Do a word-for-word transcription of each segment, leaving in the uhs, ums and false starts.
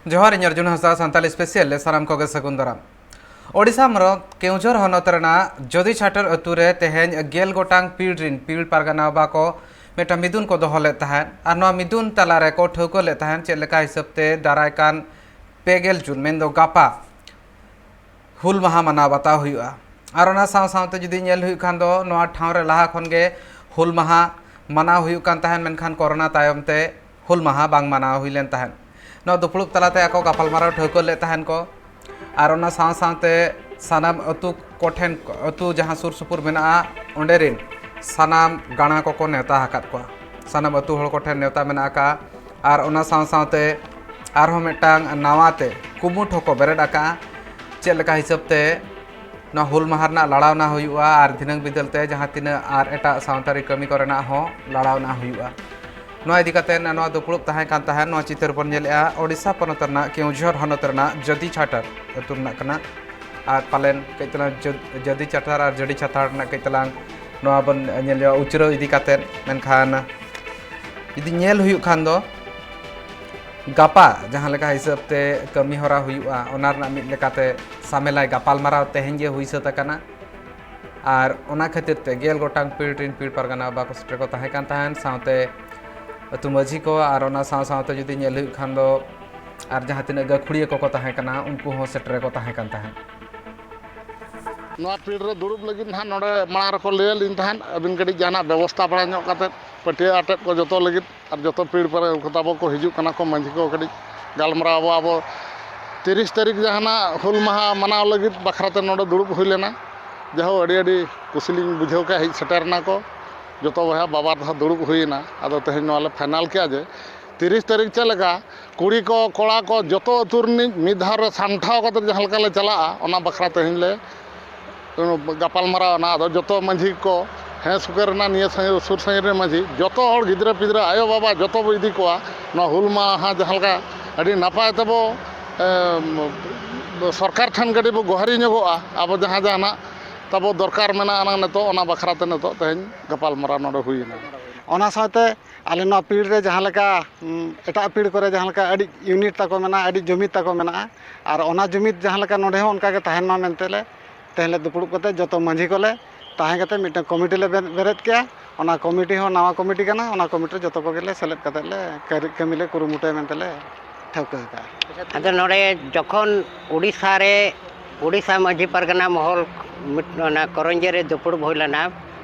ᱡᱚᱦᱟᱨ, ᱤᱧ ᱚᱨᱡᱩᱱ ᱦᱟᱸᱥᱫᱟ, ᱥᱟᱱᱛᱟᱞᱤ ᱥᱯᱮᱥᱤᱭᱟᱞ ᱨᱮ ᱥᱟᱱᱟᱢ ᱠᱚᱜᱮ ᱥᱟᱹᱜᱩᱱ ᱫᱟᱨᱟᱢ᱾ ᱳᱰᱤᱥᱟ ᱢᱟᱨᱚᱛ ᱠᱮᱣᱡᱷᱚᱨ ᱦᱚᱱᱚᱛ ᱨᱮᱱᱟᱜ ᱡᱚᱫᱤ ᱪᱷᱟᱴᱟᱨ ᱟᱹᱛᱩ ᱨᱮ ᱛᱮᱦᱮᱧ ᱜᱮᱞ ᱜᱚᱴᱟᱝ ᱯᱤᱲ ᱨᱤᱱ ᱯᱤᱲ ᱯᱟᱨᱜᱟᱱᱟ ᱵᱟᱵᱟ ᱠᱚ ᱢᱤᱫᱴᱟᱝ ᱢᱤᱫᱩᱱ ᱠᱚ ᱫᱚᱦᱚ ᱞᱮᱫ ᱛᱟᱦᱮᱸᱫ᱾ ᱟᱨ ᱱᱚᱣᱟ ᱢᱤᱫᱩᱱ ᱛᱟᱞᱟ ᱨᱮᱠᱚ ᱴᱷᱟᱹᱣᱠᱟᱹ ᱞᱮᱫ ᱛᱟᱦᱮᱸᱫ ᱪᱮᱫ ᱞᱮᱠᱟ ᱦᱤᱥᱟᱹᱵ ᱛᱮ ᱫᱟᱨᱟᱭ ᱠᱟᱱ ᱯᱮ ᱜᱮᱞ ᱡᱩᱱ, ᱢᱮᱱᱫᱚ ᱜᱟᱯᱟ, ᱦᱩᱞ ᱢᱟᱦᱟ ᱢᱟᱱᱟᱣ ᱵᱟᱛᱟᱣ ᱦᱩᱭᱩᱜᱼᱟ᱾ ᱟᱨ ᱚᱱᱟ ᱥᱟᱶ ᱥᱟᱶᱛᱮ ᱡᱩᱫᱤ ᱧᱮᱞ ᱦᱩᱭᱩᱜ ᱠᱷᱟᱱ ᱫᱚ, ᱱᱚᱣᱟ ᱴᱷᱟᱶ ᱨᱮ ᱞᱟᱦᱟ ᱠᱷᱚᱱ ᱜᱮ ᱦᱩᱞ ᱢᱟᱦᱟ ᱢᱟᱱᱟᱣ ᱦᱩᱭᱩᱜ ᱠᱟᱱ ᱛᱟᱦᱮᱸᱫ, ᱢᱮᱱᱠᱷᱟᱱ ᱠᱚᱨᱳᱱᱟ ᱛᱟᱭᱚᱢ ᱛᱮ ᱦᱩᱞ ᱢᱟᱦᱟ ᱵᱟᱝ ᱢᱟᱱᱟᱣ ᱦᱩᱭ ᱞᱮᱱ ᱛᱟᱦᱮᱸᱫ᱾ ᱱᱚᱣᱟ ᱫᱩᱯᱲᱩᱵ ᱛᱟᱞᱟᱛᱮ ᱟᱠᱚ ᱜᱟᱯᱟᱞᱢᱟᱨᱟᱣ ᱴᱷᱟᱹᱣᱠᱟᱹ ᱞᱮᱫ ᱛᱟᱦᱮᱸᱱ ᱠᱚ᱾ ᱟᱨ ᱚᱱᱟ ᱥᱟᱶ ᱥᱟᱶᱛᱮ ᱥᱟᱱᱟᱢ ᱟᱹᱛᱩ ᱠᱚᱴᱷᱮᱱ, ᱟᱹᱛᱩ ᱡᱟᱦᱟᱸ ᱥᱩᱨ ᱥᱩᱯᱩᱨ ᱢᱮᱱᱟᱜᱼᱟ, ᱚᱸᱰᱮ ᱨᱤᱱ ᱥᱟᱱᱟᱢ ᱜᱟᱬᱟ ᱠᱚᱠᱚ ᱱᱮᱣᱛᱟ ᱟᱠᱟᱫ ᱠᱚᱣᱟ᱾ ᱥᱟᱱᱟᱢ ᱟᱹᱛᱩ ᱦᱚᱲ ᱠᱚᱴᱷᱮᱱ ᱱᱮᱣᱛᱟ ᱢᱮᱱᱟᱜ ᱟᱠᱟᱫᱼᱟ᱾ ᱟᱨ ᱚᱱᱟ ᱥᱟᱶ ᱥᱟᱶᱛᱮ ᱟᱨᱦᱚᱸ ᱢᱤᱫᱴᱟᱝ ᱱᱟᱣᱟ ᱛᱮ ᱠᱩᱢᱩᱴ ᱦᱚᱸᱠᱚ ᱵᱮᱨᱮᱫ ᱟᱠᱟᱫᱼᱟ᱾ ᱪᱮᱫ ᱞᱮᱠᱟ ᱦᱤᱥᱟᱹᱵ ᱛᱮ ᱱᱚᱣᱟ ᱦᱩᱞ ᱢᱟᱦᱟ ᱨᱮᱱᱟᱜ ᱞᱟᱲᱟᱣᱱᱟ ᱦᱩᱭᱩᱜᱼᱟ ᱟᱨ ᱫᱷᱤᱱᱟᱹᱝ ᱵᱤᱫᱟᱹᱞ ᱛᱮ ᱡᱟᱦᱟᱸ ᱛᱤᱱᱟᱹᱜ ᱟᱨ ᱮᱴᱟᱜ ᱥᱟᱶᱛᱟᱨᱤ ᱠᱟᱹᱢᱤ ᱠᱚᱨᱮᱱᱟᱜ ᱦᱚᱸ ᱞᱟᱲᱟᱣᱱᱟ ᱦᱩᱭᱩᱜᱼᱟ᱾ ᱱᱚᱣᱟ ᱤᱫᱤ ᱠᱟᱛᱮ ᱱᱚᱣᱟ ᱫᱩᱯᱲᱩᱵ ᱛᱟᱦᱮᱸ ᱠᱟᱱ ᱛᱟᱦᱮᱸᱫ, ᱱᱚᱣᱟ ᱪᱤᱛᱟᱹᱨ ᱵᱚᱱ ᱧᱮᱞᱮᱜᱼᱟ ᱳᱰᱤᱥᱟ ᱯᱚᱱᱚᱛ ᱨᱮᱱᱟᱜ ᱠᱮᱣᱡᱷᱚᱨ ᱦᱚᱱᱚᱛ ᱨᱮᱱᱟᱜ ᱡᱟᱹᱫᱤ ᱪᱷᱟᱴᱟᱨ ᱟᱹᱛᱩ ᱨᱮᱱᱟᱜ ᱠᱟᱱᱟ᱾ ᱟᱨ ᱯᱟᱞᱮᱱ ᱠᱟᱹᱡ ᱛᱟᱞᱟᱝ ᱡᱟᱹ-, ᱡᱟᱹᱫᱤ ᱪᱷᱟᱴᱟᱨ ᱟᱨ ᱡᱟᱹᱰᱤ ᱪᱷᱟᱛᱟᱨ ᱨᱮᱱᱟᱜ ᱠᱟᱹᱡ ᱛᱟᱞᱟᱝ ᱱᱚᱣᱟ ᱵᱚᱱ ᱧᱮᱞ ᱧᱚᱜᱼᱟ ᱩᱪᱨᱟᱹᱣ ᱤᱫᱤ ᱠᱟᱛᱮ᱾ ᱢᱮᱱᱠᱷᱟᱱ ᱡᱩᱫᱤ ᱧᱮᱞ ᱦᱩᱭᱩᱜ ᱠᱷᱟᱱ ᱫᱚ, ᱜᱟᱯᱟ ᱡᱟᱦᱟᱸ ᱞᱮᱠᱟ ᱦᱤᱥᱟᱹᱵ ᱛᱮ ᱠᱟᱹᱢᱤ ᱦᱚᱨᱟ ᱦᱩᱭᱩᱜᱼᱟ, ᱚᱱᱟ ᱨᱮᱱᱟᱜ ᱢᱤᱫ ᱞᱮᱠᱟᱛᱮ ᱥᱟᱢᱮᱞᱟᱭ ᱜᱟᱯᱟᱞᱢᱟᱨᱟᱣ ᱛᱮᱦᱮᱧ ᱜᱮ ᱦᱩᱭ ᱥᱟᱹᱛ ᱟᱠᱟᱱᱟ᱾ ᱟᱨ ᱚᱱᱟ ᱠᱷᱟᱹᱛᱤᱨ ᱛᱮ ᱜᱮᱞ ᱜᱚᱴᱟᱝ ᱯᱤᱲ ᱨᱤᱱ ᱯᱤᱲ ᱯᱟᱨᱜᱟᱱᱟ ᱵᱟᱠᱚ ᱥᱮᱴᱮᱨ ᱠᱚ ᱛᱟᱦᱮᱸ ᱠᱟᱱ ᱛᱟᱦᱮᱸᱱ, ᱥᱟᱶᱛᱮ ᱟᱹᱛᱩ ᱢᱟᱹᱡᱷᱤ ᱠᱚ, ᱟᱨ ᱚᱱᱟ ᱥᱟᱶ ᱥᱟᱶᱛᱮ ᱡᱩᱫᱤ ᱧᱮᱞ ᱦᱩᱭᱩᱜ ᱠᱷᱟᱱ ᱫᱚ, ᱟᱨ ᱡᱟᱦᱟᱸ ᱛᱤᱱᱟᱹᱜ ᱜᱟᱹᱠᱷᱩᱲᱤᱭᱟᱹ ᱠᱚᱠᱚ ᱛᱟᱦᱮᱸ ᱠᱟᱱᱟ, ᱩᱱᱠᱩ ᱦᱚᱸ ᱥᱮᱴᱮᱨ ᱠᱚ ᱛᱟᱦᱮᱸ ᱠᱟᱱ ᱛᱟᱦᱮᱸᱫ᱾ ᱱᱚᱣᱟ ᱯᱤᱲ ᱨᱮ ᱫᱩᱲᱩᱵ ᱞᱟᱹᱜᱤᱫ ᱱᱟᱦᱟᱜ ᱱᱚᱰᱮ ᱢᱟᱲᱟᱝ ᱨᱮᱠᱚ ᱞᱟᱹᱭ ᱟᱹᱞᱤᱧ ᱛᱟᱦᱮᱸᱫ, ᱟᱹᱵᱤᱱ ᱠᱟᱹᱴᱤᱡ ᱡᱟᱦᱟᱱᱟᱜ ᱵᱮᱵᱚᱥᱛᱷᱟ ᱵᱟᱲᱟ ᱧᱚᱜ ᱠᱟᱛᱮᱫ, ᱯᱟᱹᱴᱭᱟᱹ ᱟᱴᱮᱫ ᱠᱚ ᱡᱚᱛᱚ ᱞᱟᱹᱜᱤᱫ, ᱟᱨ ᱡᱚᱛᱚ ᱯᱤᱲ ᱯᱟᱨᱮ ᱩᱱᱠᱩ ᱛᱟᱵᱚ ᱠᱚ ᱦᱤᱡᱩᱜ ᱠᱟᱱᱟ ᱠᱚ, ᱢᱟᱹᱡᱷᱤ ᱠᱚ ᱠᱟᱹᱴᱤᱡ ᱜᱟᱞᱢᱟᱨᱟᱣ ᱟᱵᱚ, ᱟᱵᱚ ᱛᱤᱨᱤᱥ ᱛᱟᱹᱨᱤᱠᱷ ᱡᱟᱦᱟᱱᱟᱜ ᱦᱩᱞ ᱢᱟᱦᱟ ᱢᱟᱱᱟᱣ ᱞᱟᱹᱜᱤᱫ ᱵᱟᱠᱷᱨᱟ ᱛᱮ ᱱᱚᱰᱮ ᱫᱩᱲᱩᱵ ᱦᱩᱭ ᱞᱮᱱᱟ᱾ ᱡᱟᱦᱳ, ᱟᱹᱰᱤ ᱟᱹᱰᱤ ᱠᱩᱥᱤ ᱞᱤᱧ ᱵᱩᱡᱷᱟᱹᱣ ᱠᱮᱫᱟ, ᱦᱮᱡ ᱥᱮᱴᱮᱨ ᱮᱱᱟ ᱠᱚ ᱡᱚᱛᱚ ᱵᱚᱭᱦᱟ, ᱵᱟᱵᱟᱨ ᱫᱷᱟᱣ ᱫᱩᱲᱩᱵ ᱦᱩᱭᱮᱱᱟ᱾ ᱟᱫᱚ ᱛᱮᱦᱮᱧ ᱱᱚᱣᱟ ᱞᱮ ᱯᱷᱟᱭᱱᱟᱞ ᱠᱮᱫᱟ ᱡᱮ ᱛᱤᱨᱤᱥ ᱛᱟᱹᱨᱤᱠᱷ ᱪᱮᱫ ᱞᱮᱠᱟ ᱠᱩᱲᱤ ᱠᱚ, ᱠᱚᱲᱟ ᱠᱚ, ᱡᱚᱛᱚ ᱟᱹᱛᱩ ᱨᱤᱱᱤᱡ ᱢᱤᱫ ᱫᱷᱟᱣ ᱨᱮ ᱥᱟᱢᱴᱷᱟᱣ ᱠᱟᱛᱮ ᱡᱟᱦᱟᱸ ᱞᱮᱠᱟ ᱞᱮ ᱪᱟᱞᱟᱜᱼᱟ, ᱚᱱᱟ ᱵᱟᱠᱷᱨᱟ ᱛᱮᱦᱮᱧ ᱞᱮ ᱜᱟᱯᱟᱞ ᱢᱟᱨᱟᱣ ᱮᱱᱟ᱾ ᱟᱫᱚ ᱡᱚᱛᱚ ᱢᱟᱹᱡᱷᱤ ᱠᱚ, ᱦᱮᱸ, ᱥᱩᱠᱟᱹᱨ ᱨᱮᱱᱟᱜ ᱱᱤᱭᱟᱹ ᱥᱟᱺᱜᱤᱧ, ᱥᱩᱨ ᱥᱟᱺᱜᱤᱧ ᱨᱮᱱ ᱢᱟᱹᱡᱷᱤ, ᱡᱚᱛᱚ ᱦᱚᱲ, ᱜᱤᱫᱽᱨᱟᱹ ᱯᱤᱫᱽᱨᱟᱹ, ᱟᱭᱳ ᱵᱟᱵᱟ, ᱡᱚᱛᱚ ᱵᱚ ᱤᱫᱤ ᱠᱚᱣᱟ᱾ ᱱᱚᱣᱟ ᱦᱩᱞ ᱢᱟᱦᱟ ᱡᱟᱦᱟᱸ ᱞᱮᱠᱟ ᱟᱹᱰᱤ ᱱᱟᱯᱟᱭ ᱛᱮᱵᱚ, ᱮᱢ, ᱥᱚᱨᱠᱟᱨ ᱴᱷᱮᱱ ᱠᱟᱹᱴᱤᱡ ᱵᱚ ᱜᱚᱦᱟᱨᱤ ᱧᱚᱜᱚᱜᱼᱟ, ᱟᱵᱚ ᱡᱟᱦᱟᱸ ᱡᱟᱦᱟᱱᱟᱜ ᱛᱟᱵᱚ ᱫᱚᱨᱠᱟᱨ ᱢᱮᱱᱟᱜᱼᱟ ᱱᱟᱝ ᱱᱤᱛᱚᱜ, ᱚᱱᱟ ᱵᱟᱠᱷᱨᱟ ᱛᱮ ᱱᱤᱛᱚᱜ ᱛᱮᱦᱮᱧ ᱜᱟᱯᱟᱞ ᱢᱟᱨᱟᱣ ᱱᱚᱰᱮ ᱦᱩᱭᱮᱱᱟ᱾ ᱚᱱᱟ ᱥᱟᱶᱛᱮ ᱟᱞᱮ ᱱᱚᱣᱟ ᱯᱤᱲ ᱨᱮ ᱡᱟᱦᱟᱸ ᱞᱮᱠᱟ, ᱩᱸ, ᱮᱴᱟᱜ ᱯᱤᱲ ᱠᱚᱨᱮ ᱡᱟᱦᱟᱸ ᱞᱮᱠᱟ ᱟᱹᱰᱤ ᱤᱭᱩᱱᱤᱴ ᱛᱟᱠᱚ ᱢᱮᱱᱟᱜᱼᱟ, ᱟᱹᱰᱤ ᱡᱩᱢᱤᱫ ᱛᱟᱠᱚ ᱢᱮᱱᱟᱜᱼᱟ, ᱟᱨ ᱚᱱᱟ ᱡᱩᱢᱤᱫ ᱡᱟᱦᱟᱸ ᱞᱮᱠᱟ ᱱᱚᱰᱮ ᱦᱚᱸ ᱚᱱᱠᱟ ᱜᱮ ᱛᱟᱦᱮᱱ ᱢᱟ ᱢᱮᱱᱛᱮ ᱞᱮ ᱛᱮᱦᱮᱧ ᱞᱮ ᱫᱩᱯᱲᱩᱵ ᱠᱟᱛᱮ ᱡᱚᱛᱚ ᱢᱟᱹᱡᱷᱤ ᱠᱚᱞᱮ ᱛᱟᱦᱮᱸ ᱠᱟᱛᱮ ᱢᱤᱫᱴᱟᱝ ᱠᱚᱢᱤᱴᱤ ᱞᱮ ᱵᱮ-, ᱵᱮᱨᱮᱫ ᱠᱮᱜᱼᱟ᱾ ᱚᱱᱟ ᱠᱚᱢᱤᱴᱤ ᱦᱚᱸ ᱱᱟᱣᱟ ᱠᱚᱢᱤᱴᱤ ᱠᱟᱱᱟ, ᱚᱱᱟ ᱠᱚᱢᱤᱴᱤ ᱨᱮ ᱡᱚᱛᱚ ᱠᱚᱜᱮ ᱞᱮ ᱥᱮᱞᱮᱫ ᱠᱟᱛᱮ ᱞᱮ ᱠᱟᱹᱨᱤ-, ᱠᱟᱹᱢᱤ ᱞᱮ ᱠᱩᱨᱩᱢᱩᱴᱩᱭᱟ ᱢᱮᱱᱛᱮ ᱞᱮ ᱴᱷᱟᱹᱣᱠᱟᱹ ᱟᱠᱟᱫᱼᱟ᱾ ᱟᱫᱚ ᱱᱚᱰᱮ ᱡᱚᱠᱷᱚᱱ ᱩᱲᱤᱥᱥᱟ ᱨᱮ, ᱩᱲᱤᱥᱥᱟ ᱢᱟᱹᱡᱷᱤ ᱯᱟᱨᱜᱟᱱᱟ ᱢᱚᱦᱚᱞ ᱢᱤᱫ, ᱚᱱᱟ ᱠᱚᱨᱚᱧᱡᱤ ᱨᱮ ᱫᱩᱯᱲᱩᱵ ᱦᱩᱭ ᱞᱮᱱᱟ,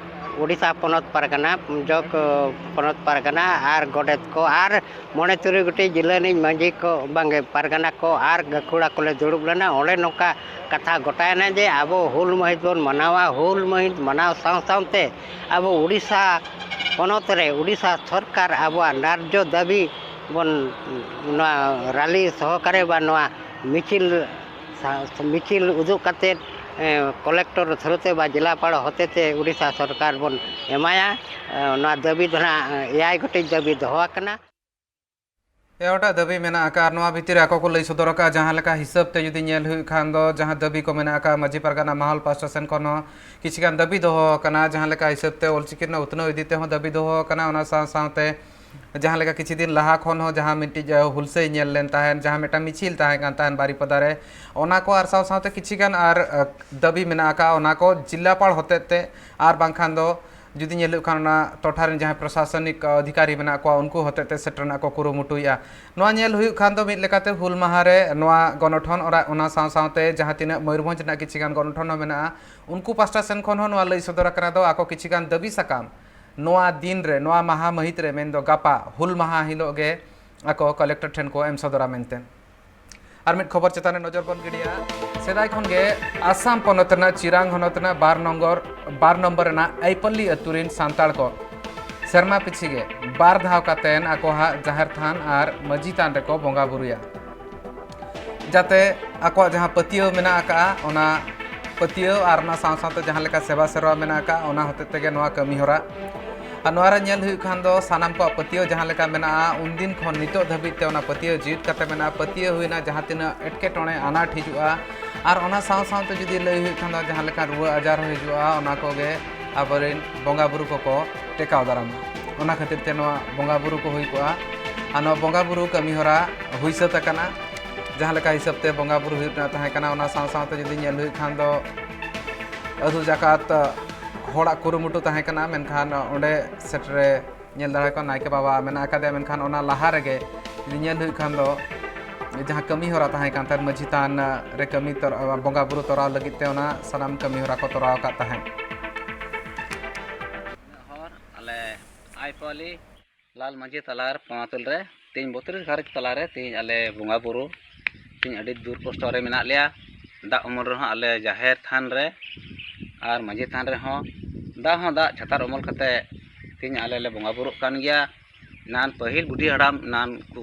ᱩᱲᱤᱥᱥᱟ ᱯᱚᱱᱚᱛ ᱯᱟᱨᱜᱟᱱᱟ, ᱡᱚᱜᱽ ᱯᱚᱱᱚᱛ ᱯᱟᱨᱜᱟᱱᱟ ᱟᱨ ᱜᱚᱰᱮᱛ ᱠᱚ ᱟᱨ ᱢᱚᱬᱮ ᱛᱩᱨᱩᱭ ᱜᱚᱴᱮᱡ ᱡᱤᱞᱟᱹ ᱨᱤᱱᱤᱡ ᱢᱟᱹᱡᱷᱤ ᱠᱚ, ᱵᱟᱝᱜᱮ, ᱯᱟᱨᱜᱟᱱᱟ ᱠᱚ ᱟᱨ ᱜᱟᱹᱠᱷᱩᱲᱟ ᱠᱚᱞᱮ ᱫᱩᱲᱩᱵ ᱞᱮᱱᱟ᱾ ᱚᱸᱰᱮ ᱱᱚᱝᱠᱟ ᱠᱟᱛᱷᱟ ᱜᱚᱴᱟᱭᱮᱱᱟ ᱡᱮ ᱟᱵᱚ ᱦᱩᱞ ᱢᱟᱹᱦᱤᱛ ᱵᱚᱱ ᱢᱟᱱᱟᱣᱟ᱾ ᱦᱩᱞ ᱢᱟᱹᱦᱤᱛ ᱢᱟᱱᱟᱣ ᱥᱟᱶ ᱥᱟᱶᱛᱮ ᱟᱵᱚ ᱩᱲᱤᱥᱥᱟ ᱯᱚᱱᱚᱛ ᱨᱮ ᱩᱲᱤᱥᱥᱟ ᱥᱚᱨᱠᱟᱨ ᱟᱵᱚᱣᱟᱜ ᱱᱟᱨᱡᱚ ᱫᱟᱹᱵᱤ ᱵᱚᱱ, ᱱᱚᱣᱟ ᱨᱟᱞᱤ ᱥᱚᱦᱚᱠᱟᱨᱮ ᱵᱟ ᱱᱚᱣᱟ ᱢᱤᱪᱷᱤᱞ, ᱥᱟ-, ᱢᱤᱪᱷᱤᱞ ᱩᱫᱩᱜ ᱠᱟᱛᱮᱫ, ᱮ, ᱠᱚᱞᱮᱠᱴᱚᱨ ᱛᱷᱨᱩ ᱛᱮ ᱵᱟ ᱡᱮᱞᱟᱯᱟᱲ ᱦᱚᱛᱮ ᱛᱮ ᱩᱲᱤᱥᱥᱟ ᱥᱚᱨᱠᱟᱨ ᱵᱚᱱ ᱮᱢᱟᱭᱟ᱾ ᱮ, ᱱᱚᱣᱟ ᱫᱟᱹᱵᱤ ᱫᱚ ᱱᱟᱦᱟᱜ ᱮᱭᱟᱭ ᱜᱚᱴᱮᱡ ᱫᱟᱹᱵᱤ ᱫᱚᱦᱚ ᱟᱠᱟᱱᱟ᱾ ᱮᱭᱟᱭ ᱜᱚᱴᱟᱝ ᱫᱟᱹᱵᱤ ᱢᱮᱱᱟᱜ ᱟᱠᱟᱫ᱾ ᱟᱨ ᱱᱚᱣᱟ ᱵᱷᱤᱛᱤᱨ ᱨᱮ ᱟᱠᱚ ᱠᱚ ᱞᱟᱹᱭ ᱥᱚᱫᱚᱨ ᱟᱠᱟᱫᱼᱟ, ᱡᱟᱦᱟᱸ ᱞᱮᱠᱟ ᱦᱤᱥᱟᱹᱵ ᱛᱮ ᱡᱩᱫᱤ ᱧᱮᱞ ᱦᱩᱭᱩᱜ ᱠᱷᱟᱱ ᱫᱚ, ᱡᱟᱦᱟᱸ ᱫᱟᱹᱵᱤ ᱠᱚ ᱢᱮᱱᱟᱜ ᱟᱠᱟᱫ ᱢᱟᱹᱡᱷᱤ ᱯᱟᱨᱜᱟᱱᱟ ᱢᱟᱦᱚᱞ ᱯᱟᱥᱴᱟ ᱥᱮᱱ ᱠᱷᱚᱱ ᱦᱚᱸ ᱠᱤᱪᱷᱤ ᱜᱟᱱ ᱫᱟᱹᱵᱤ ᱫᱚᱦᱚ ᱟᱠᱟᱱᱟ᱾ ᱡᱟᱦᱟᱸ ᱞᱮᱠᱟ ᱦᱤᱥᱟᱹᱵ ᱛᱮ ᱚᱞᱪᱤᱠᱤ ᱨᱮᱱᱟᱜ ᱩᱛᱱᱟᱹᱣ ᱤᱫᱤ ᱛᱮᱦᱚᱸ ᱫᱟᱹᱵᱤ ᱫᱚᱦᱚ ᱟᱠᱟᱱᱟ᱾ ᱚᱱᱟ ᱥᱟᱶ ᱥᱟᱶᱛᱮ ᱡᱟᱦᱟᱸ ᱞᱮᱠᱟ ᱠᱤᱪᱷᱤ ᱫᱤᱱ ᱞᱟᱦᱟ ᱠᱷᱚᱱ ᱦᱚᱸ ᱡᱟᱦᱟᱸ ᱢᱤᱫᱴᱤᱡ, ᱮ, ᱦᱩᱞᱥᱟᱹᱭ ᱧᱮᱞ ᱞᱮᱱ ᱛᱟᱦᱮᱸᱫ, ᱡᱟᱦᱟᱸ ᱢᱤᱫᱴᱟᱝ ᱢᱤᱪᱷᱤᱞ ᱛᱟᱦᱮᱸ ᱠᱟᱱ ᱛᱟᱦᱮᱸᱫ ᱵᱟᱨᱤᱯᱟᱫᱟ ᱨᱮ, ᱚᱱᱟ ᱠᱚ ᱟᱨ ᱥᱟᱶ ᱥᱟᱶᱛᱮ ᱠᱤᱪᱷᱤ ᱜᱟᱱ ᱟᱨ, ᱮ, ᱫᱟᱹᱵᱤ ᱢᱮᱱᱟᱜ ᱟᱠᱟᱫ, ᱚᱱᱟ ᱠᱚ ᱡᱤᱞᱟᱯᱟᱲ ᱦᱚᱛᱮᱡ ᱛᱮ ᱟᱨ ᱵᱟᱝᱠᱷᱟᱱ ᱫᱚ ᱡᱩᱫᱤ ᱧᱮᱞ ᱦᱩᱭᱩᱜ ᱠᱷᱟᱱ ᱚᱱᱟ ᱴᱚᱴᱷᱟ ᱨᱮᱱ ᱡᱟᱦᱟᱸᱭ ᱯᱨᱚᱥᱟᱥᱚᱱᱤᱠ ᱚᱫᱷᱤᱠᱟᱨᱤ ᱢᱮᱱᱟᱜ ᱠᱚᱣᱟ, ᱩᱱᱠᱩ ᱦᱚᱛᱮᱡ ᱛᱮ ᱥᱮᱴᱮᱨ ᱨᱮᱱᱟᱜ ᱠᱚ ᱠᱩᱨᱩᱢᱩᱴᱩᱭᱮᱫᱼᱟ᱾ ᱱᱚᱣᱟ ᱧᱮᱞ ᱦᱩᱭᱩᱜ ᱠᱷᱟᱱ ᱫᱚ ᱢᱤᱫ ᱞᱮᱠᱟᱛᱮ ᱦᱩᱞ ᱢᱟᱦᱟ ᱨᱮ ᱱᱚᱣᱟ ᱜᱚᱱᱚᱴᱷᱚᱱ, ᱚᱱᱟ, ᱚᱱᱟ ᱥᱟᱶ ᱥᱟᱶᱛᱮ ᱡᱟᱦᱟᱸ ᱛᱤᱱᱟᱹᱜ ᱢᱚᱭᱩᱨᱵᱷᱚᱸᱡᱽ ᱨᱮᱱᱟᱜ ᱠᱤᱪᱷᱤ ᱜᱟᱱ ᱜᱚᱱᱚᱴᱷᱚᱱ ᱦᱚᱸ ᱢᱮᱱᱟᱜᱼᱟ, ᱩᱱᱠᱩ ᱯᱟᱥᱴᱟ ᱥᱮᱱ ᱠᱷᱚᱱ ᱦᱚᱸ ᱱᱚᱣᱟ ᱞᱟᱹᱭ ᱥᱚᱫᱚᱨ ᱟᱠᱟᱱᱟ ᱫᱚ ᱟᱠᱚ ᱠᱤᱪᱷᱤ ᱜᱟᱱ ᱫᱟᱹᱵᱤ ᱥᱟᱠᱟᱢ ᱱᱚᱣᱟ ᱫᱤᱱ ᱨᱮ, ᱱᱚᱣᱟ ᱢᱟᱦᱟ ᱢᱟᱹᱦᱤᱛ ᱨᱮ, ᱢᱮᱱᱫᱚ ᱜᱟᱯᱟ ᱦᱩᱞ ᱢᱟᱦᱟ ᱦᱤᱞᱳᱜ ᱜᱮ ᱟᱠᱚ ᱠᱚᱞᱮᱠᱴᱚᱨ ᱴᱷᱮᱱ ᱠᱚ ᱮᱢ ᱥᱚᱫᱚᱨᱟ ᱢᱮᱱᱛᱮ᱾ ᱟᱨ ᱢᱤᱫ ᱠᱷᱚᱵᱚᱨ ᱪᱮᱛᱟᱱ ᱨᱮ ᱱᱚᱡᱚᱨ ᱵᱚᱱ ᱜᱤᱰᱤᱭᱟ᱾ ᱥᱮᱫᱟᱭ ᱠᱷᱚᱱ ᱜᱮ ᱟᱥᱟᱢ ᱯᱚᱱᱚᱛ ᱨᱮᱱᱟᱜ ᱪᱤᱨᱟᱝ ᱦᱚᱱᱚᱛ ᱨᱮᱱᱟᱜ ᱵᱟᱨ ᱱᱚᱢᱵᱚᱨ, ᱵᱟᱨ ᱱᱚᱢᱵᱚᱨ ᱨᱮᱱᱟᱜ ᱟᱭᱯᱟᱞᱞᱤ ᱟᱹᱛᱩ ᱨᱤᱱ ᱥᱟᱱᱛᱟᱲ ᱠᱚ ᱥᱮᱨᱢᱟ ᱯᱤᱪᱷᱤ ᱜᱮ ᱵᱟᱨ ᱫᱷᱟᱣ ᱠᱟᱛᱮᱱ ᱟᱠᱚᱣᱟᱜ ᱡᱟᱦᱮᱨ ᱛᱷᱟᱱ ᱟᱨ ᱢᱟᱹᱡᱷᱤ ᱛᱷᱟᱱ ᱨᱮᱠᱚ ᱵᱚᱸᱜᱟ ᱵᱩᱨᱩᱭᱟ, ᱡᱟᱛᱮ ᱟᱠᱚᱣᱟᱜ ᱡᱟᱦᱟᱸ ᱯᱟᱹᱛᱭᱟᱹᱣ ᱢᱮᱱᱟᱜ ᱟᱠᱟᱫᱼᱟ, ᱚᱱᱟ ᱯᱟᱹᱛᱭᱟᱹᱣ ᱟᱨ ᱚᱱᱟ ᱥᱟᱶ ᱥᱟᱶᱛᱮ ᱡᱟᱦᱟᱸ ᱞᱮᱠᱟ ᱥᱮᱵᱟ ᱥᱮᱨᱣᱟ ᱢᱮᱱᱟᱜ ᱟᱠᱟᱫᱼᱟ, ᱚᱱᱟ ᱦᱚᱛᱮᱡ ᱛᱮᱜᱮ ᱱᱚᱣᱟ ᱠᱟᱹᱢᱤ ᱦᱚᱨᱟ᱾ ᱟᱨ ᱱᱚᱣᱟ ᱨᱮ ᱧᱮᱞ ᱦᱩᱭᱩᱜ ᱠᱷᱟᱱ ᱫᱚ ᱥᱟᱱᱟᱢ ᱠᱚᱣᱟᱜ ᱯᱟᱹᱛᱭᱟᱹᱣ ᱡᱟᱦᱟᱸ ᱞᱮᱠᱟ ᱢᱮᱱᱟᱜᱼᱟ, ᱩᱱᱫᱤᱱ ᱠᱷᱚᱱ ᱱᱤᱛᱚᱜ ᱫᱷᱟᱹᱵᱤᱡ ᱛᱮ ᱚᱱᱟ ᱯᱟᱹᱛᱭᱟᱹᱣ ᱡᱤᱣᱤᱫ ᱠᱟᱛᱮ ᱢᱮᱱᱟᱜᱼᱟ᱾ ᱯᱟᱹᱛᱭᱟᱹᱣ ᱦᱩᱭᱱᱟ ᱡᱟᱦᱟᱸ ᱛᱤᱱᱟᱹᱜ ᱮᱴᱠᱮᱴᱚᱬᱮ ᱟᱱᱟᱴ ᱦᱤᱡᱩᱜᱼᱟ, ᱟᱨ ᱚᱱᱟ ᱥᱟᱶ ᱥᱟᱶᱛᱮ ᱡᱩᱫᱤ ᱞᱟᱹᱭ ᱦᱩᱭᱩᱜ ᱠᱷᱟᱱ ᱫᱚ ᱡᱟᱦᱟᱸ ᱞᱮᱠᱟ ᱨᱩᱣᱟᱹ ᱟᱡᱟᱨ ᱦᱚᱸ ᱦᱤᱡᱩᱜᱼᱟ, ᱚᱱᱟ ᱠᱚᱜᱮ ᱟᱵᱚᱨᱮᱱ ᱵᱚᱸᱜᱟ ᱵᱩᱨᱩ ᱠᱚᱠᱚ ᱴᱮᱠᱟᱣ ᱫᱟᱨᱟᱢᱟ᱾ ᱚᱱᱟ ᱠᱷᱟᱹᱛᱤᱨ ᱛᱮ ᱱᱚᱣᱟ ᱵᱚᱸᱜᱟ ᱵᱩᱨᱩ ᱠᱚ ᱦᱩᱭ ᱠᱚᱜᱼᱟ᱾ ᱟᱨ ᱱᱚᱣᱟ ᱵᱚᱸᱜᱟ ᱵᱩᱨᱩ ᱠᱟᱹᱢᱤ ᱦᱚᱨᱟ ᱦᱩᱭ ᱥᱟᱹᱛ ᱟᱠᱟᱱᱟ᱾ ᱡᱟᱦᱟᱸ ᱞᱮᱠᱟ ᱦᱤᱥᱟᱹᱵ ᱛᱮ ᱵᱚᱸᱜᱟ ᱵᱩᱨᱩ ᱦᱩᱭᱩᱜ ᱨᱮᱱᱟᱜ ᱛᱟᱦᱮᱸ ᱠᱟᱱᱟ, ᱚᱱᱟ ᱥᱟᱶ ᱥᱟᱶᱛᱮ ᱡᱩᱫᱤ ᱧᱮᱞ ᱦᱩᱭᱩᱜ ᱠᱷᱟᱱ ᱫᱚ ᱟᱹᱛᱩ ᱡᱟᱠᱟᱛ ᱦᱚᱲᱟᱜ ᱠᱩᱨᱩᱢᱩᱴᱩ ᱛᱟᱦᱮᱸ ᱠᱟᱱᱟ, ᱢᱮᱱᱠᱷᱟᱱ ᱚᱸᱰᱮ ᱥᱮᱴᱮᱨ ᱨᱮ ᱧᱮᱞ ᱫᱟᱲᱮ ᱠᱚ ᱱᱟᱭᱠᱮ ᱵᱟᱵᱟ ᱢᱮᱱᱟᱜ ᱟᱠᱟᱫᱮᱭᱟ, ᱢᱮᱱᱠᱷᱟᱱ ᱚᱱᱟ ᱞᱟᱦᱟ ᱨᱮᱜᱮ ᱡᱩᱫᱤ ᱧᱮᱞ ᱦᱩᱭᱩᱜ ᱠᱷᱟᱱ ᱫᱚ ᱡᱟᱦᱟᱸ ᱠᱟᱹᱢᱤ ᱦᱚᱨᱟ ᱛᱟᱦᱮᱸ ᱠᱟᱱ ᱛᱟᱦᱮᱸᱫ ᱢᱟᱹᱡᱷᱤ ᱛᱷᱟᱱ ᱨᱮ ᱠᱟᱹᱢᱤ ᱛᱚᱨ-, ᱵᱚᱸᱜᱟ ᱵᱩᱨᱩ ᱛᱚᱨᱟᱣ ᱞᱟᱹᱜᱤᱫ ᱛᱮ ᱚᱱᱟ ᱥᱟᱱᱟᱢ ᱠᱟᱹᱢᱤ ᱦᱚᱨᱟ ᱠᱚ ᱛᱚᱨᱟᱣ ᱟᱠᱟᱫ ᱛᱟᱦᱮᱸᱫ᱾ ᱦᱚᱨ ᱟᱞᱮ ᱟᱭᱯᱟᱞᱤ ᱞᱟᱞ ᱢᱟᱹᱡᱷᱤ ᱛᱟᱞᱟ ᱨᱮ ᱯᱟᱸᱪ ᱨᱮ ᱛᱮᱦᱮᱧ ᱵᱚᱛᱨᱤᱥ ᱜᱷᱟᱨᱚᱸᱡᱽ ᱛᱟᱞᱟ ᱨᱮ ᱛᱮᱦᱮᱧ ᱟᱞᱮ ᱵᱚᱸᱜᱟ ᱵᱩᱨᱩ ᱛᱮᱦᱮᱧ ᱟᱹᱰᱤ ᱫᱩᱠ ᱠᱚᱥᱴᱚ ᱨᱮ ᱢᱮᱱᱟᱜ ᱞᱮᱭᱟ᱾ ᱫᱟᱜ ᱩᱢᱩᱞ ᱨᱮᱦᱚᱸ ᱟᱞᱮ ᱡᱟᱦᱮᱨ ᱛᱷᱟᱱ ᱨᱮ ᱟᱨ ᱢᱟᱹᱡᱷᱤ ᱛᱷᱟᱱ ᱨᱮᱦᱚᱸ ᱫᱟᱜ ᱦᱚᱸ ᱫᱟᱜ ᱪᱷᱟᱛᱟᱨ ᱩᱢᱩᱞ ᱠᱟᱛᱮ ᱛᱮᱦᱮᱧ ᱟᱞᱮ ᱞᱮ ᱵᱚᱸᱜᱟ ᱵᱩᱨᱩᱜ ᱠᱟᱱ ᱜᱮᱭᱟ᱾ ᱮᱱᱟᱱ ᱯᱟᱹᱦᱤᱞ ᱵᱩᱰᱷᱤ ᱦᱟᱲᱟᱢ ᱮᱱᱟᱱ ᱠᱚ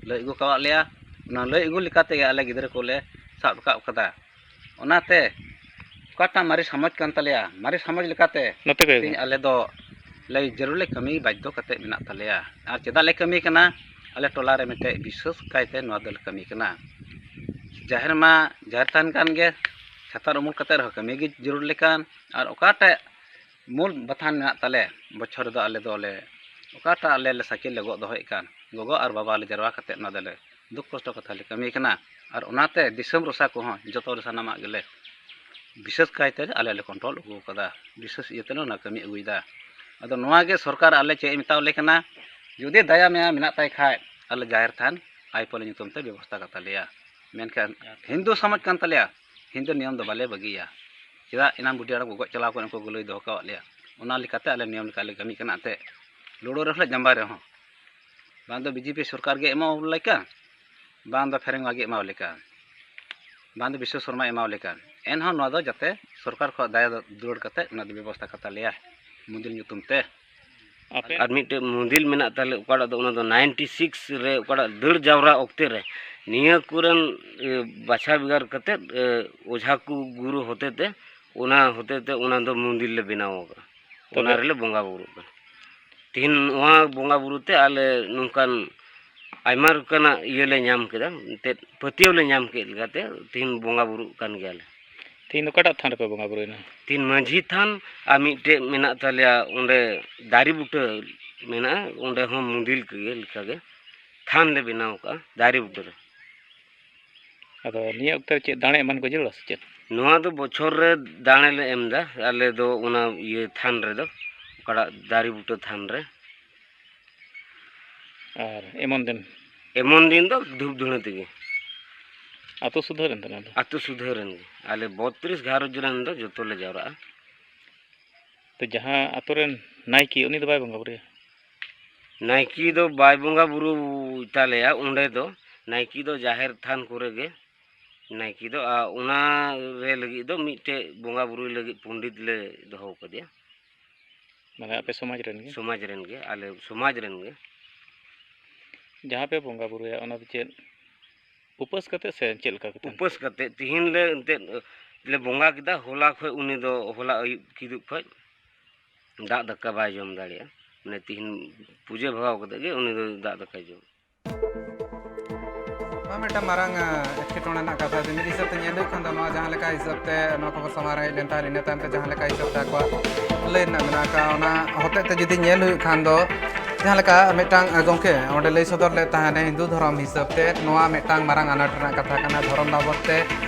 ᱞᱟᱹᱭ ᱟᱹᱜᱩ ᱠᱟᱣᱟᱫ ᱞᱮᱭᱟ, ᱚᱱᱟ ᱞᱟᱹᱭ ᱟᱹᱜᱩ ᱞᱮᱠᱟ ᱛᱮᱜᱮ ᱟᱞᱮ ᱜᱤᱫᱽᱨᱟᱹ ᱠᱚᱞᱮ ᱥᱟᱵ ᱨᱟᱠᱟᱵ ᱠᱟᱫᱟ᱾ ᱚᱱᱟᱛᱮ ᱚᱠᱟᱴᱟᱜ ᱢᱟᱨᱮ ᱥᱚᱢᱟᱡᱽ ᱠᱟᱱ ᱛᱟᱞᱮᱭᱟ, ᱢᱟᱨᱮ ᱥᱚᱢᱟᱡᱽ ᱞᱮᱠᱟᱛᱮ ᱱᱚᱛᱮ ᱠᱚ ᱛᱮᱦᱮᱧ ᱟᱞᱮ ᱫᱚ ᱞᱮ ᱡᱟᱹᱨᱩᱲ ᱞᱮ ᱠᱟᱹᱢᱤ ᱵᱟᱫᱽᱫᱷᱚ ᱠᱟᱛᱮ ᱢᱮᱱᱟᱜ ᱛᱟᱞᱮᱭᱟ᱾ ᱟᱨ ᱪᱮᱫᱟᱜ ᱞᱮ ᱠᱟᱹᱢᱤ ᱠᱟᱱᱟ? ᱟᱞᱮ ᱴᱚᱞᱟ ᱨᱮ ᱢᱤᱫᱴᱮᱡ ᱵᱤᱥᱮᱥ ᱠᱟᱭᱛᱮ ᱱᱚᱣᱟ ᱫᱚᱞᱮ ᱠᱟᱹᱢᱤ ᱠᱟᱱᱟ᱾ ᱡᱟᱦᱮᱨ ᱢᱟ ᱡᱟᱦᱮᱨ ᱛᱷᱟᱱ ᱠᱟᱱ ᱜᱮ, ᱪᱷᱟᱛᱟᱨ ᱩᱢᱩᱞ ᱠᱟᱛᱮ ᱨᱮᱦᱚᱸ ᱠᱟᱹᱢᱤ ᱜᱮ ᱡᱟᱹᱨᱩᱲ ᱞᱮᱠᱟᱱ, ᱟᱨ ᱚᱠᱟᱴᱟᱜ ᱢᱩᱞ ᱵᱟᱛᱷᱟᱱ ᱢᱮᱱᱟᱜ ᱛᱟᱞᱮ, ᱵᱚᱪᱷᱚᱨ ᱨᱮᱫᱚ ᱟᱞᱮ ᱫᱚᱞᱮ ᱚᱠᱟᱴᱟᱜ ᱟᱞᱮ ᱞᱮ ᱥᱟᱹᱠᱷᱤ ᱞᱮ ᱜᱚᱜ ᱫᱚᱦᱚᱭᱮᱫ ᱠᱟᱱ, ᱜᱚᱜᱚ ᱟᱨ ᱵᱟᱵᱟ ᱞᱮ ᱡᱟᱨᱣᱟ ᱠᱟᱛᱮ ᱱᱚᱣᱟ ᱫᱚᱞᱮ ᱫᱩᱠ ᱠᱚᱥᱴᱚ ᱠᱟᱛᱷᱟ ᱞᱮ ᱠᱟᱹᱢᱤ ᱠᱟᱱᱟ᱾ ᱟᱨ ᱚᱱᱟᱛᱮ ᱫᱤᱥᱚᱢ ᱨᱚᱥᱟ ᱠᱚᱦᱚᱸ ᱡᱚᱛᱚ ᱨᱮ ᱥᱟᱱᱟᱢᱟᱜ ᱜᱮᱞᱮ ᱵᱤᱥᱮᱥ ᱠᱟᱭᱛᱮ ᱟᱞᱮ ᱞᱮ ᱠᱚᱱᱴᱨᱳᱞ ᱟᱹᱜᱩ ᱠᱟᱫᱟ, ᱵᱤᱥᱮᱥ ᱤᱭᱟᱹ ᱛᱮᱞᱮ ᱚᱱᱟ ᱠᱟᱹᱢᱤ ᱟᱹᱜᱩᱭᱮᱫᱟ᱾ ᱟᱫᱚ ᱱᱚᱣᱟ ᱜᱮ ᱥᱚᱨᱠᱟᱨ ᱟᱞᱮ ᱪᱮᱫ ᱮ ᱢᱮᱛᱟᱣ ᱞᱮ ᱠᱟᱱᱟ, ᱡᱩᱫᱤ ᱫᱟᱭᱟ ᱢᱟᱭᱟ ᱢᱮᱱᱟᱜ ᱛᱟᱭ ᱠᱷᱟᱡ ᱟᱞᱮ ᱡᱟᱦᱮᱨ ᱛᱷᱟᱱ ᱟᱭᱯᱟᱞᱮ ᱧᱩᱛᱩᱢ ᱛᱮ ᱵᱮᱵᱚᱥᱛᱷᱟ ᱠᱟᱛᱟ ᱞᱮᱭᱟ᱾ ᱢᱮᱱᱠᱷᱟᱱ ᱦᱤᱱᱫᱩ ᱥᱚᱢᱟᱡᱽ ᱠᱟᱱ ᱛᱟᱞᱮᱭᱟ, ᱦᱤᱱᱫᱩ ᱱᱤᱭᱚᱢ ᱫᱚ ᱵᱟᱞᱮ ᱵᱟᱹᱜᱤᱭᱟ᱾ ᱪᱮᱫᱟᱜ ᱮᱱᱟᱝ ᱵᱩᱰᱷᱤ ᱦᱟᱲᱟᱢ ᱠᱚ ᱜᱚᱡ ᱪᱟᱞᱟᱣ ᱠᱟᱱᱟ, ᱩᱱᱠᱩ ᱠᱚ ᱞᱟᱹᱭ ᱫᱚᱦᱚ ᱠᱟᱣᱟᱫ ᱞᱮᱭᱟ, ᱚᱱᱟ ᱞᱮᱠᱟᱛᱮ ᱟᱞᱮ ᱱᱤᱭᱚᱢ ᱞᱮᱠᱟ ᱞᱮ ᱠᱟᱹᱢᱤ ᱠᱟᱱᱟ᱾ ᱮᱱᱛᱮᱫ ᱞᱩᱲᱟᱹ ᱨᱮᱦᱚᱸ ᱞᱮ ᱡᱟᱢᱵᱟ ᱨᱮᱦᱚᱸ ᱵᱟᱝ ᱫᱚ ᱵᱤᱡᱮᱯᱤ ᱥᱚᱨᱠᱟᱨ ᱜᱮ ᱮᱢᱟᱣ ᱞᱮ ᱠᱟᱱ, ᱵᱟᱝ ᱫᱚ ᱯᱷᱮᱨᱮᱝ ᱜᱮ ᱮᱢᱟᱣ ᱞᱮ ᱠᱟᱱ, ᱵᱟᱝ ᱫᱚ ᱵᱤᱥᱥᱚ ᱥᱚᱨᱢᱟᱭ ᱮᱢᱟᱣ ᱞᱮ ᱠᱟᱱ᱾ ᱮᱱᱦᱚᱸ ᱱᱚᱣᱟ ᱫᱚ ᱡᱟᱛᱮ ᱥᱚᱨᱠᱟᱨ ᱠᱷᱚᱱ ᱫᱟᱭᱟ ᱫᱩᱞᱟᱹᱲ ᱠᱟᱛᱮ ᱚᱱᱟ ᱫᱚ ᱵᱮᱵᱚᱥᱛᱷᱟ ᱠᱟᱛᱟ ᱞᱮᱭᱟ ᱢᱚᱱᱫᱤᱨ ᱧᱩᱛᱩᱢ ᱛᱮ᱾ ᱟᱯᱮ ᱟᱨ ᱢᱤᱫᱴᱮᱡ ᱢᱚᱱᱫᱤᱨ ᱢᱮᱱᱟᱜ ᱛᱟᱞᱮ, ᱚᱠᱟᱴᱟᱜ ᱫᱚ ᱚᱱᱟ ᱫᱚ ᱱᱟᱭᱤᱱᱴᱤ ᱥᱤᱠᱥ ᱨᱮ ᱚᱠᱟᱴᱟᱜ ᱫᱟᱹᱲ ᱡᱟᱣᱨᱟ ᱚᱠᱛᱮ ᱨᱮ ᱱᱤᱭᱟᱹ ᱠᱚᱨᱮᱱ, ᱮ, ᱵᱟᱪᱷᱟ ᱵᱷᱮᱜᱟᱨ ᱠᱟᱛᱮ, ᱮ, ᱚᱡᱷᱟ ᱠᱚ ᱜᱩᱨᱩ ᱦᱚᱛᱮ ᱛᱮ ᱚᱱᱟ ᱦᱚᱛᱮ ᱛᱮ ᱚᱱᱟ ᱫᱚ ᱢᱚᱱᱫᱤᱨ ᱞᱮ ᱵᱮᱱᱟᱣ ᱟᱠᱟᱫᱟ᱾ ᱚᱱᱟ ᱛᱚᱵᱮ ᱨᱮᱞᱮ ᱵᱚᱸᱜᱟ ᱵᱩᱨᱩᱜ ᱠᱟᱱᱟ᱾ ᱛᱤᱦᱤᱧ ᱱᱚᱣᱟ ᱵᱚᱸᱜᱟ ᱵᱩᱨᱩ ᱛᱮ ᱟᱞᱮ ᱱᱚᱝᱠᱟᱱ ᱟᱭᱢᱟ ᱞᱮᱠᱟᱱᱟᱜ ᱤᱭᱟᱹ ᱞᱮ ᱧᱟᱢ ᱠᱮᱫᱟ, ᱮᱱᱛᱮᱫ ᱯᱟᱹᱛᱭᱟᱹᱣ ᱞᱮ ᱧᱟᱢ ᱠᱮᱫ ᱞᱮᱠᱟᱛᱮ ᱛᱤᱦᱤᱧ ᱵᱚᱸᱜᱟ ᱵᱩᱨᱩᱜ ᱠᱟᱱ ᱜᱮᱭᱟᱞᱮ᱾ ᱛᱤᱦᱤᱧ ᱫᱚ ᱚᱠᱟᱴᱟᱜ ᱛᱷᱟᱱ ᱨᱮᱯᱮ ᱵᱚᱸᱜᱟ ᱵᱩᱨᱩᱭᱮᱱᱟ? ᱛᱤᱦᱤᱧ ᱢᱟᱹᱡᱷᱤ ᱛᱷᱟᱱ ᱟᱨ ᱢᱤᱫᱴᱮᱡ ᱢᱮᱱᱟᱜ ᱛᱟᱞᱮᱭᱟ ᱚᱸᱰᱮ ᱫᱟᱨᱮ ᱵᱩᱴᱟᱹ ᱢᱮᱱᱟᱜᱼᱟ, ᱚᱸᱰᱮ ᱦᱚᱸ ᱢᱚᱱᱫᱤᱨ ᱠᱚᱜᱮ ᱞᱮᱠᱟᱜᱮ ᱛᱷᱟᱱ ᱞᱮ ᱵᱮᱱᱟᱣ ᱠᱟᱜᱼᱟ ᱫᱟᱨᱮ ᱵᱩᱴᱟᱹ ᱨᱮ᱾ ᱟᱫᱚ ᱱᱤᱭᱟᱹ ᱚᱠᱛᱮ ᱨᱮ ᱪᱮᱫ ᱫᱟᱲᱮ ᱮᱢᱟᱱ ᱠᱚ ᱡᱟᱹᱨᱩᱲᱟ ᱥᱮ ᱪᱮᱫ? ᱱᱚᱣᱟ ᱫᱚ ᱵᱚᱪᱷᱚᱨ ᱨᱮ ᱫᱟᱲᱮ ᱞᱮ ᱮᱢ ᱮᱫᱟ ᱟᱞᱮ ᱫᱚ ᱚᱱᱟ ᱤᱭᱟᱹ ᱛᱷᱟᱱ ᱨᱮᱫᱚ, ᱚᱠᱟᱴᱟᱜ ᱫᱟᱨᱮ ᱵᱩᱴᱟᱹ ᱛᱷᱟᱱ ᱨᱮ᱾ ᱟᱨ ᱮᱢᱚᱱ ᱫᱤᱱ? ᱮᱢᱚᱱ ᱫᱤᱱ ᱫᱚ ᱫᱷᱩᱯ ᱫᱷᱩᱬᱟᱹ ᱛᱮᱜᱮ᱾ ᱟᱛᱳ ᱥᱩᱫᱷᱟᱹ ᱨᱮᱱ ᱫᱚ ᱱᱚᱣᱟ ᱫᱚ? ᱟᱛᱳ ᱥᱩᱫᱷᱟᱹ ᱨᱮᱱ ᱜᱮ᱾ ᱟᱞᱮ ᱵᱚᱛᱨᱤᱥ ᱜᱷᱟᱨᱚᱸᱡᱽ ᱨᱮᱱ ᱫᱚ ᱡᱚᱛᱚ ᱞᱮ ᱡᱟᱣᱨᱟᱜᱼᱟ᱾ ᱛᱚ, ᱡᱟᱦᱟᱸ ᱟᱛᱳ ᱨᱮᱱ ᱱᱟᱭᱠᱮ, ᱩᱱᱤ ᱫᱚ ᱵᱟᱭ ᱵᱚᱸᱜᱟ ᱵᱩᱨᱩᱭᱟ? ᱱᱟᱭᱠᱮ ᱫᱚ ᱵᱟᱭ ᱵᱚᱸᱜᱟ ᱵᱩᱨᱩᱭ ᱛᱟᱞᱮᱭᱟ ᱚᱸᱰᱮ ᱫᱚ᱾ ᱱᱟᱭᱠᱮ ᱫᱚ ᱡᱟᱦᱮᱨ ᱛᱷᱟᱱ ᱠᱚᱨᱮ ᱜᱮ ᱱᱟᱭᱠᱮ ᱫᱚ, ᱟᱨ ᱚᱱᱟ ᱨᱮ ᱞᱟᱹᱜᱤᱫ ᱫᱚ ᱢᱤᱫᱴᱮᱡ ᱵᱚᱸᱜᱟ ᱵᱩᱨᱩᱭ ᱞᱟᱹᱜᱤᱫ ᱯᱚᱱᱰᱤᱛ ᱞᱮ ᱫᱚᱦᱚ ᱠᱟᱫᱮᱭᱟ᱾ ᱢᱟᱱᱮ ᱟᱯᱮ ᱥᱚᱢᱟᱡᱽ ᱨᱮᱱ ᱜᱮ? ᱥᱚᱢᱟᱡᱽ ᱨᱮᱱ ᱜᱮ, ᱟᱞᱮ ᱥᱚᱢᱟᱡᱽ ᱨᱮᱱ ᱜᱮ᱾ ᱡᱟᱦᱟᱸ ᱯᱮ ᱵᱚᱸᱜᱟ ᱵᱩᱨᱩᱭᱟ, ᱚᱱᱟ ᱫᱚ ᱪᱮᱫ ᱩᱯᱟᱹᱥ ᱠᱟᱛᱮ ᱥᱮ ᱪᱮᱫ ᱞᱮᱠᱟ ᱠᱟᱛᱮ? ᱩᱯᱟᱹᱥ ᱠᱟᱛᱮ᱾ ᱛᱤᱦᱤᱧ ᱞᱮ ᱮᱱᱛᱮᱫ ᱞᱮ ᱵᱚᱸᱜᱟ ᱠᱮᱫᱟ, ᱦᱚᱞᱟ ᱠᱷᱚᱡ ᱩᱱᱤ ᱫᱚ, ᱦᱚᱞᱟ ᱟᱹᱭᱩᱵ ᱠᱤᱫᱩᱵ ᱠᱷᱚᱡ ᱫᱟᱜ ᱫᱟᱠᱟ ᱵᱟᱭ ᱡᱚᱢ ᱫᱟᱲᱮᱭᱟᱜᱼᱟ᱾ ᱢᱟᱱᱮ ᱛᱤᱦᱤᱧ ᱯᱩᱡᱟᱹ ᱵᱷᱟᱜᱟᱣ ᱠᱟᱛᱮ ᱜᱮ ᱩᱱᱤ ᱫᱚ ᱫᱟᱜ ᱫᱟᱠᱟᱭ ᱡᱚᱢᱟ᱾ ᱱᱚᱣᱟ ᱢᱤᱫᱴᱟᱝ ᱢᱟᱨᱟᱝ, ᱟ, ᱮᱴᱠᱮᱴᱚᱬᱮ ᱨᱮᱱᱟᱜ ᱠᱟᱛᱷᱟ᱾ ᱡᱮ ᱢᱤᱫ ᱦᱤᱥᱟᱹᱵ ᱛᱮ ᱧᱮᱞ ᱦᱩᱭᱩᱜ ᱠᱷᱟᱱ ᱫᱚ, ᱱᱚᱣᱟ ᱡᱟᱦᱟᱸ ᱞᱮᱠᱟ ᱦᱤᱥᱟᱹᱵ ᱛᱮ ᱱᱚᱣᱟ ᱠᱷᱚᱵᱚᱨ ᱥᱟᱢᱟᱝ ᱨᱮ ᱦᱮᱡ ᱞᱮᱱ ᱛᱟᱦᱮᱸᱫ, ᱤᱱᱟᱹ ᱛᱟᱭᱚᱢ ᱛᱮ ᱡᱟᱦᱟᱸ ᱞᱮᱠᱟ ᱦᱤᱥᱟᱹᱵ ᱛᱮ ᱟᱠᱚᱣᱟᱜ ᱞᱟᱹᱭ ᱨᱮᱱᱟᱜ ᱢᱮᱱᱟᱜ ᱟᱠᱟᱫ, ᱚᱱᱟ ᱦᱚᱛᱮᱡ ᱛᱮ ᱡᱩᱫᱤ ᱧᱮᱞ ᱦᱩᱭᱩᱜ ᱠᱷᱟᱱ ᱫᱚ, ᱡᱟᱦᱟᱸ ᱞᱮᱠᱟ ᱢᱤᱫᱴᱟᱝ, ᱟ, ᱜᱚᱢᱠᱮ ᱚᱸᱰᱮ ᱞᱟᱹᱭ ᱥᱚᱫᱚᱨ ᱞᱮᱫ ᱛᱟᱦᱮᱸᱫ, ᱦᱤᱱᱫᱩ ᱫᱷᱚᱨᱚᱢ ᱦᱤᱥᱟᱹᱵ ᱛᱮ ᱱᱚᱣᱟ ᱢᱤᱫᱴᱟᱝ ᱢᱟᱨᱟᱝ ᱟᱱᱟᱴ ᱨᱮᱱᱟᱜ ᱠᱟᱛᱷᱟ ᱠᱟᱱᱟ᱾ ᱫᱷᱚᱨᱚᱢ ᱵᱟᱵᱚᱫ ᱛᱮ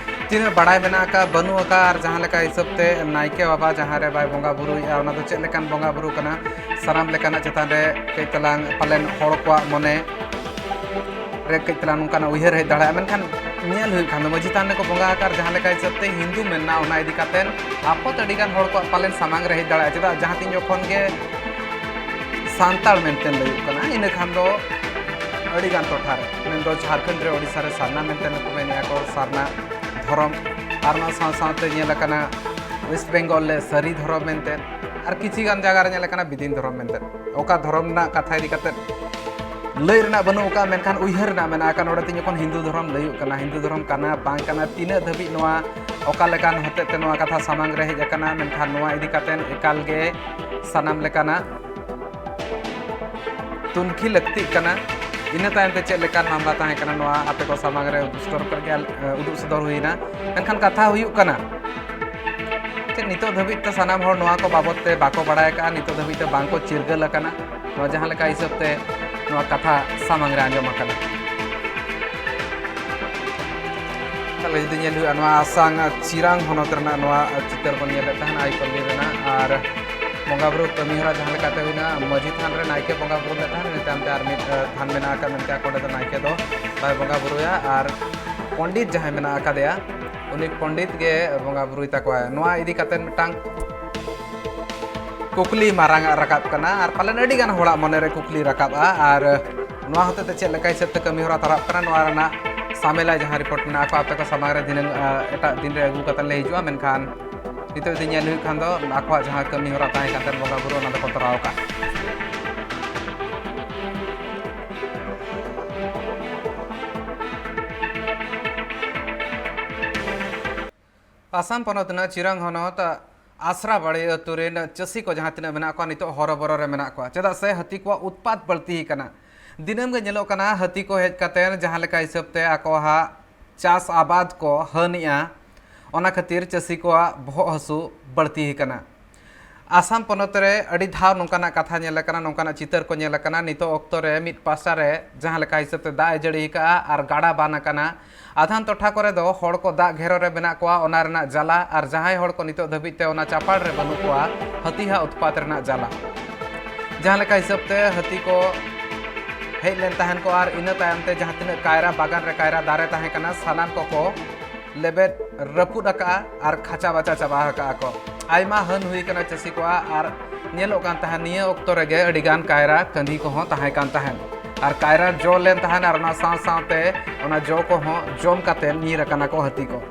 ᱛᱤᱱᱟᱹᱜ ᱵᱟᱲᱟᱭ ᱢᱮᱱᱟᱜ ᱟᱠᱟᱫ ᱵᱟᱹᱱᱩᱜ ᱟᱠᱟᱫ, ᱟᱨ ᱡᱟᱦᱟᱸ ᱞᱮᱠᱟ ᱦᱤᱥᱟᱹᱵ ᱛᱮ ᱱᱟᱭᱠᱮ ᱵᱟᱵᱟ ᱡᱟᱦᱟᱸ ᱨᱮ ᱵᱟᱭ ᱵᱚᱸᱜᱟ ᱵᱩᱨᱩᱭᱮᱫᱼᱟ, ᱚᱱᱟ ᱫᱚ ᱪᱮᱫ ᱞᱮᱠᱟᱱ ᱵᱚᱸᱜᱟ ᱵᱩᱨᱩ ᱠᱟᱱᱟ, ᱥᱟᱱᱟᱢ ᱞᱮᱠᱟᱱᱟᱜ ᱪᱮᱛᱟᱱ ᱨᱮ ᱠᱟᱹᱡ ᱛᱟᱞᱟᱝ ᱯᱟᱞᱮᱱ ᱦᱚᱲ ᱠᱚᱣᱟᱜ ᱢᱚᱱᱮ ᱨᱮ ᱠᱟᱹᱡ ᱛᱟᱞᱟᱝ ᱱᱚᱝᱠᱟᱱᱟᱜ ᱩᱭᱦᱟᱹᱨ ᱦᱮᱡ ᱫᱟᱲᱮᱭᱟᱜᱼᱟ᱾ ᱢᱮᱱᱠᱷᱟᱱ ᱧᱮᱞ ᱦᱩᱭᱩᱜ ᱠᱷᱟᱱ ᱫᱚ ᱢᱟᱹᱡᱷᱤ ᱛᱷᱟᱱ ᱨᱮᱠᱚ ᱵᱚᱸᱜᱟ ᱟᱠᱟᱫ, ᱡᱟᱦᱟᱸ ᱞᱮᱠᱟ ᱦᱤᱥᱟᱹᱵ ᱛᱮ ᱦᱤᱱᱫᱩ ᱢᱮᱱᱟᱜᱼᱟ, ᱚᱱᱟ ᱤᱫᱤ ᱠᱟᱛᱮ ᱟᱯᱚᱛ ᱟᱹᱰᱤ ᱜᱟᱱ ᱦᱚᱲ ᱠᱚᱣᱟᱜ ᱯᱟᱞᱮᱱ ᱥᱟᱢᱟᱝ ᱨᱮ ᱦᱮᱡ ᱫᱟᱲᱮᱭᱟᱜᱼᱟ᱾ ᱪᱮᱫᱟᱜ, ᱡᱟᱦᱟᱸ ᱛᱤᱱ ᱡᱚᱠᱷᱚᱱ ᱜᱮ ᱥᱟᱱᱛᱟᱲ ᱢᱮᱱᱛᱮ ᱞᱟᱹᱭᱩᱜ ᱠᱟᱱᱟ, ᱤᱱᱟᱹ ᱠᱷᱟᱱ ᱫᱚ ᱟᱹᱰᱤ ᱜᱟᱱ ᱴᱚᱴᱷᱟ ᱨᱮ, ᱢᱮᱱᱫᱚ ᱡᱷᱟᱲᱠᱷᱚᱸᱰ ᱨᱮ, ᱳᱰᱤᱥᱟ ᱨᱮ ᱥᱟᱨᱱᱟ ᱢᱮᱱᱛᱮ ᱱᱩᱠᱩ ᱢᱮᱱᱮᱜᱼᱟ ᱠᱚ, ᱥᱟᱨᱱᱟ ᱫᱷᱚᱨᱚᱢ᱾ ᱟᱨ ᱚᱱᱟ ᱥᱟᱶ ᱥᱟᱶᱛᱮ ᱧᱮᱞ ᱟᱠᱟᱱᱟ ᱣᱮᱥᱴ ᱵᱮᱝᱜᱚᱞ ᱨᱮ ᱥᱟᱹᱨᱤ ᱫᱷᱚᱨᱚᱢ ᱢᱮᱱᱛᱮ, ᱟᱨ ᱠᱤᱪᱷᱤ ᱜᱟᱱ ᱡᱟᱭᱜᱟ ᱨᱮ ᱧᱮᱞ ᱟᱠᱟᱱᱟ ᱵᱤᱫᱤᱱ ᱫᱷᱚᱨᱚᱢ ᱢᱮᱱᱛᱮ᱾ ᱚᱠᱟ ᱫᱷᱚᱨᱚᱢ ᱨᱮᱱᱟᱜ ᱠᱟᱛᱷᱟ ᱤᱫᱤ ᱠᱟᱛᱮ ᱞᱟᱹᱭ ᱨᱮᱱᱟᱜ ᱵᱟᱹᱱᱩᱜ ᱟᱠᱟᱫᱼᱟ, ᱢᱮᱱᱠᱷᱟᱱ ᱩᱭᱦᱟᱹᱨ ᱨᱮᱱᱟᱜ ᱢᱮᱱᱟᱜ ᱟᱠᱟᱫ᱾ ᱱᱚᱰᱮ ᱛᱤᱧ ᱡᱚᱠᱷᱚᱱ ᱦᱤᱱᱫᱩ ᱫᱷᱚᱨᱚᱢ ᱞᱟᱹᱭᱩᱜ ᱠᱟᱱᱟ, ᱦᱤᱱᱫᱩ ᱫᱷᱚᱨᱚᱢ ᱠᱟᱱᱟ ᱵᱟᱝ ᱠᱟᱱᱟ, ᱛᱤᱱᱟᱹᱜ ᱫᱷᱟᱹᱵᱤᱡ ᱱᱚᱣᱟ ᱚᱠᱟ ᱞᱮᱠᱟᱱ ᱦᱚᱛᱮᱡ ᱛᱮ ᱱᱚᱣᱟ ᱠᱟᱛᱷᱟ ᱥᱟᱢᱟᱝ ᱨᱮ ᱦᱮᱡ ᱟᱠᱟᱱᱟ, ᱢᱮᱱᱠᱷᱟᱱ ᱱᱚᱣᱟ ᱤᱫᱤ ᱠᱟᱛᱮ ᱮᱠᱟᱞ ᱜᱮ ᱥᱟᱱᱟᱢ ᱞᱮᱠᱟᱱᱟᱜ ᱛᱩᱱᱠᱷᱤ ᱞᱟᱹᱠᱛᱤᱜ ᱠᱟᱱᱟ᱾ ᱤᱱᱟᱹ ᱛᱟᱭᱚᱢ ᱛᱮ ᱪᱮᱫ ᱞᱮᱠᱟᱱ ᱢᱟᱢᱞᱟ ᱛᱟᱦᱮᱸ ᱠᱟᱱᱟ, ᱱᱚᱣᱟ ᱟᱯᱮ ᱠᱚ ᱥᱟᱢᱟᱝ ᱨᱮ ᱩᱫᱩᱜ ᱥᱚᱫᱚᱨ ᱠᱮᱫ ᱜᱮᱭᱟ, ᱩᱫᱩᱜ ᱥᱚᱫᱚᱨ ᱦᱩᱭᱱᱟ᱾ ᱢᱮᱱᱠᱷᱟᱱ ᱠᱟᱛᱷᱟ ᱦᱩᱭᱩᱜ ᱠᱟᱱᱟ, ᱪᱮᱫ ᱱᱤᱛᱚᱜ ᱫᱷᱟᱹᱵᱤᱡ ᱛᱮ ᱥᱟᱱᱟᱢ ᱦᱚᱲ ᱱᱚᱣᱟ ᱠᱚ ᱵᱟᱵᱚᱫ ᱛᱮ ᱵᱟᱠᱚ ᱵᱟᱲᱟᱭ ᱟᱠᱟᱫᱼᱟ, ᱱᱤᱛᱚᱜ ᱫᱷᱟᱹᱵᱤᱡ ᱛᱮ ᱵᱟᱝ ᱠᱚ ᱪᱤᱨᱜᱟᱹᱞ ᱟᱠᱟᱱᱟ᱾ ᱱᱚᱣᱟ ᱡᱟᱦᱟᱸ ᱞᱮᱠᱟ ᱦᱤᱥᱟᱹᱵ ᱛᱮ ᱱᱚᱣᱟ ᱠᱟᱛᱷᱟ ᱥᱟᱢᱟᱝ ᱨᱮ ᱟᱸᱡᱚᱢ ᱟᱠᱟᱱᱟ᱾ ᱛᱟᱦᱞᱮ ᱡᱩᱫᱤ ᱧᱮᱞ ᱦᱩᱭᱩᱜᱼᱟ, ᱱᱚᱣᱟ ᱟᱥᱟᱢ ᱪᱤᱨᱟᱝ ᱦᱚᱱᱚᱛ ᱨᱮᱱᱟᱜ ᱱᱚᱣᱟ ᱪᱤᱛᱟᱹᱨ ᱵᱚᱱ ᱧᱮᱞᱮᱫ ᱛᱟᱦᱮᱱᱟ ᱟᱭᱯᱚᱞᱞᱤ ᱨᱮᱱᱟᱜ᱾ ᱟᱨ ᱵᱚᱸᱜᱟ ᱵᱩᱨᱩ ᱠᱟᱹᱢᱤ ᱦᱚᱨᱟ ᱡᱟᱦᱟᱸ ᱞᱮᱠᱟᱛᱮ ᱦᱩᱭᱱᱟ, ᱢᱟᱹᱡᱷᱤ ᱛᱷᱟᱱ ᱨᱮ ᱱᱟᱭᱠᱮ ᱵᱚᱸᱜᱟ ᱵᱩᱨᱩ ᱞᱮᱫ ᱛᱟᱦᱮᱱ, ᱤᱱᱟᱹ ᱛᱟᱭᱚᱢ ᱛᱮ ᱟᱨ ᱢᱤᱫ, ᱮ, ᱛᱷᱟᱱ ᱢᱮᱱᱟᱜ ᱟᱠᱟᱫ, ᱢᱮᱱᱠᱷᱟᱱ ᱚᱸᱰᱮ ᱫᱚ ᱱᱟᱭᱠᱮ ᱫᱚ ᱵᱟᱭ ᱵᱚᱸᱜᱟ ᱵᱩᱨᱩᱭᱟ᱾ ᱟᱨ ᱯᱚᱱᱰᱤᱛ ᱡᱟᱦᱟᱸᱭ ᱢᱮᱱᱟᱜ ᱟᱠᱟᱫᱮᱭᱟ, ᱩᱱᱤ ᱯᱚᱱᱰᱤᱛ ᱜᱮ ᱵᱚᱸᱜᱟ ᱵᱩᱨᱩᱭ ᱛᱟᱠᱚᱣᱟᱭ᱾ ᱱᱚᱣᱟ ᱤᱫᱤ ᱠᱟᱛᱮ ᱢᱤᱫᱴᱟᱝ ᱠᱩᱠᱞᱤ ᱢᱟᱨᱟᱝ ᱟᱜ ᱨᱟᱠᱟᱵ ᱠᱟᱱᱟ, ᱟᱨ ᱯᱟᱞᱮᱱ ᱟᱹᱰᱤ ᱜᱟᱱ ᱦᱚᱲᱟᱜ ᱢᱚᱱᱮ ᱨᱮ ᱠᱩᱠᱞᱤ ᱨᱟᱠᱟᱵᱼᱟ᱾ ᱟᱨ ᱱᱚᱣᱟ ᱦᱚᱛᱮᱛᱮ ᱪᱮᱫ ᱞᱮᱠᱟ ᱦᱤᱥᱟᱹᱵ ᱛᱮ ᱠᱟᱹᱢᱤ ᱦᱚᱨᱟ ᱛᱟᱨᱟᱜ ᱠᱟᱱᱟ, ᱱᱚᱣᱟ ᱨᱮᱱᱟᱜ ᱥᱟᱢᱮᱞᱟᱭ ᱡᱟᱦᱟᱸ ᱨᱤᱯᱳᱨᱴ ᱢᱮᱱᱟᱜᱼᱟ, ᱟᱠᱚ ᱟᱯᱮ ᱠᱚ ᱥᱟᱢᱟᱝ ᱨᱮ ᱫᱷᱤᱱᱟᱹᱝ, ᱟ, ᱮᱴᱟᱜ ᱫᱤᱱ ᱨᱮ ᱟᱹᱜᱩ ᱠᱟᱛᱮ ᱞᱮ ᱦᱤᱡᱩᱜᱼᱟ᱾ ᱢᱮᱱᱠᱷᱟᱱ ᱱᱤᱛᱚᱜ ᱡᱩᱫᱤ ᱧᱮᱞ ᱦᱩᱭᱩᱜ ᱠᱷᱟᱱ ᱫᱚ, ᱟᱠᱚᱣᱟᱜ ᱡᱟᱦᱟᱸ ᱠᱟᱹᱢᱤ ᱦᱚᱨᱟ ᱛᱟᱦᱮᱸ ᱠᱟᱱ ᱛᱟᱦᱮᱸᱫ ᱵᱚᱸᱜᱟ ᱵᱩᱨᱩ, ᱚᱱᱟ ᱫᱚᱠᱚ ᱛᱚᱨᱟᱣ ᱟᱠᱟᱫ᱾ ᱟᱥᱟᱢ ᱯᱚᱱᱚᱛ ᱨᱮᱱᱟᱜ ᱪᱤᱨᱟᱝ ᱦᱚᱱᱚᱛ ᱟᱥᱨᱟᱵᱟᱲᱤ ᱟᱹᱛᱩ ᱨᱮᱱ ᱪᱟᱹᱥᱤ ᱠᱚ ᱡᱟᱦᱟᱸ ᱛᱤᱱᱟᱹᱜ ᱢᱮᱱᱟᱜ ᱠᱚᱣᱟ, ᱱᱤᱛᱚᱜ ᱦᱚᱨᱚᱵᱚᱨᱚ ᱨᱮ ᱢᱮᱱᱟᱜ ᱠᱚᱣᱟ᱾ ᱪᱮᱫᱟᱜ ᱥᱮ ᱦᱟᱹᱛᱤ ᱠᱚᱣᱟᱜ ᱩᱛᱯᱟᱛ ᱵᱟᱹᱲᱛᱤ ᱟᱠᱟᱱᱟ᱾ ᱫᱤᱱᱟᱹᱢ ᱜᱮ ᱧᱮᱞᱚᱜ ᱠᱟᱱᱟ, ᱦᱟᱹᱛᱤ ᱠᱚ ᱦᱮᱡ ᱠᱟᱛᱮ ᱡᱟᱦᱟᱸ ᱞᱮᱠᱟ ᱦᱤᱥᱟᱹᱵ ᱛᱮ ᱟᱠᱚᱣᱟᱜ ᱪᱟᱥ ᱟᱵᱟᱫ ᱠᱚ ᱦᱟᱹᱱᱮᱜᱼᱟ, ᱚᱱᱟ ᱠᱷᱟᱹᱛᱤᱨ ᱪᱟᱹᱥᱤ ᱠᱚᱣᱟᱜ ᱵᱚᱦᱚᱜ ᱦᱟᱹᱥᱩ ᱵᱟᱹᱲᱛᱤ ᱟᱠᱟᱱᱟ᱾ ᱟᱥᱟᱢ ᱯᱚᱱᱚᱛ ᱨᱮ ᱟᱹᱰᱤ ᱫᱷᱟᱣ ᱱᱚᱝᱠᱟᱱᱟᱜ ᱠᱟᱛᱷᱟ ᱧᱮᱞ ᱟᱠᱟᱱᱟ, ᱱᱚᱝᱠᱟᱱᱟᱜ ᱪᱤᱛᱟᱹᱨ ᱠᱚ ᱧᱮᱞ ᱟᱠᱟᱱᱟ᱾ ᱱᱤᱛᱚᱜ ᱚᱠᱛᱚ ᱨᱮ ᱢᱤᱫ ᱯᱟᱦᱴᱟ ᱨᱮ ᱡᱟᱦᱟᱸ ᱞᱮᱠᱟ ᱦᱤᱥᱟᱹᱵ ᱛᱮ ᱫᱟᱜ ᱮ ᱡᱟᱹᱲᱤ ᱟᱠᱟᱫᱼᱟ ᱟᱨ ᱜᱟᱰᱟ ᱵᱟᱱ ᱟᱠᱟᱱᱟ᱾ ᱟᱫᱷᱟᱱ ᱴᱚᱴᱷᱟ ᱠᱚᱨᱮ ᱫᱚ ᱦᱚᱲ ᱠᱚ ᱫᱟᱜ ᱜᱷᱮᱨᱚ ᱨᱮ ᱢᱮᱱᱟᱜ ᱠᱚᱣᱟ, ᱚᱱᱟ ᱨᱮᱱᱟᱜ ᱡᱟᱞᱟ, ᱟᱨ ᱡᱟᱦᱟᱸᱭ ᱦᱚᱲ ᱠᱚ ᱱᱤᱛᱚᱜ ᱫᱷᱟᱹᱵᱤᱡ ᱛᱮ ᱚᱱᱟ ᱪᱟᱯᱟᱲ ᱨᱮ ᱵᱟᱹᱱᱩᱜ ᱠᱚᱣᱟ, ᱦᱟᱹᱛᱤᱭᱟᱜ ᱩᱛᱯᱟᱛ ᱨᱮᱱᱟᱜ ᱡᱟᱞᱟ᱾ ᱡᱟᱦᱟᱸ ᱞᱮᱠᱟ ᱦᱤᱥᱟᱹᱵ ᱛᱮ ᱦᱟᱹᱛᱤ ᱠᱚ ᱦᱮᱡ ᱞᱮᱱ ᱛᱟᱦᱮᱱ ᱠᱚ, ᱟᱨ ᱤᱱᱟᱹ ᱛᱟᱭᱚᱢ ᱛᱮ ᱡᱟᱦᱟᱸ ᱛᱤᱱᱟᱹᱜ ᱠᱟᱭᱨᱟ ᱵᱟᱜᱟᱱ ᱨᱮ ᱠᱟᱭᱨᱟ ᱫᱟᱨᱮ ᱛᱟᱦᱮᱸ ᱠᱟᱱᱟ, ᱥᱟᱱᱟᱢ ᱠᱚᱠᱚ ᱞᱮᱵᱮᱫ ᱨᱟᱹᱯᱩᱫ ᱟᱠᱟᱜᱼᱟ ᱟᱨ ᱠᱷᱟᱪᱟ ᱵᱟᱪᱟ ᱪᱟᱵᱟ ᱟᱠᱟᱜᱼᱟ ᱠᱚ᱾ ᱟᱭᱢᱟ ᱦᱟᱹᱱ ᱦᱩᱭ ᱟᱠᱟᱱᱟ ᱪᱟᱹᱥᱤ ᱠᱚᱣᱟᱜ, ᱟᱨ ᱧᱮᱞᱚᱜ ᱠᱟᱱ ᱛᱟᱦᱮᱸᱫ ᱱᱤᱭᱟᱹ ᱚᱠᱛᱚ ᱨᱮᱜᱮ ᱟᱹᱰᱤ ᱜᱟᱱ ᱠᱟᱭᱨᱟ ᱠᱟᱹᱸᱫᱷᱤ ᱠᱚᱦᱚᱸ ᱛᱟᱦᱮᱸ ᱠᱟᱱ ᱛᱟᱦᱮᱸᱫ, ᱟᱨ ᱠᱟᱭᱨᱟ ᱡᱚ ᱞᱮᱱ ᱛᱟᱦᱮᱸᱫ, ᱟᱨ ᱚᱱᱟ ᱥᱟᱶ ᱥᱟᱶᱛᱮ ᱚᱱᱟ ᱡᱚ ᱠᱚᱦᱚᱸ ᱡᱚᱢ ᱠᱟᱛᱮ ᱧᱤᱨ ᱟᱠᱟᱱᱟ ᱠᱚ ᱦᱟᱹᱛᱤ ᱠᱚ᱾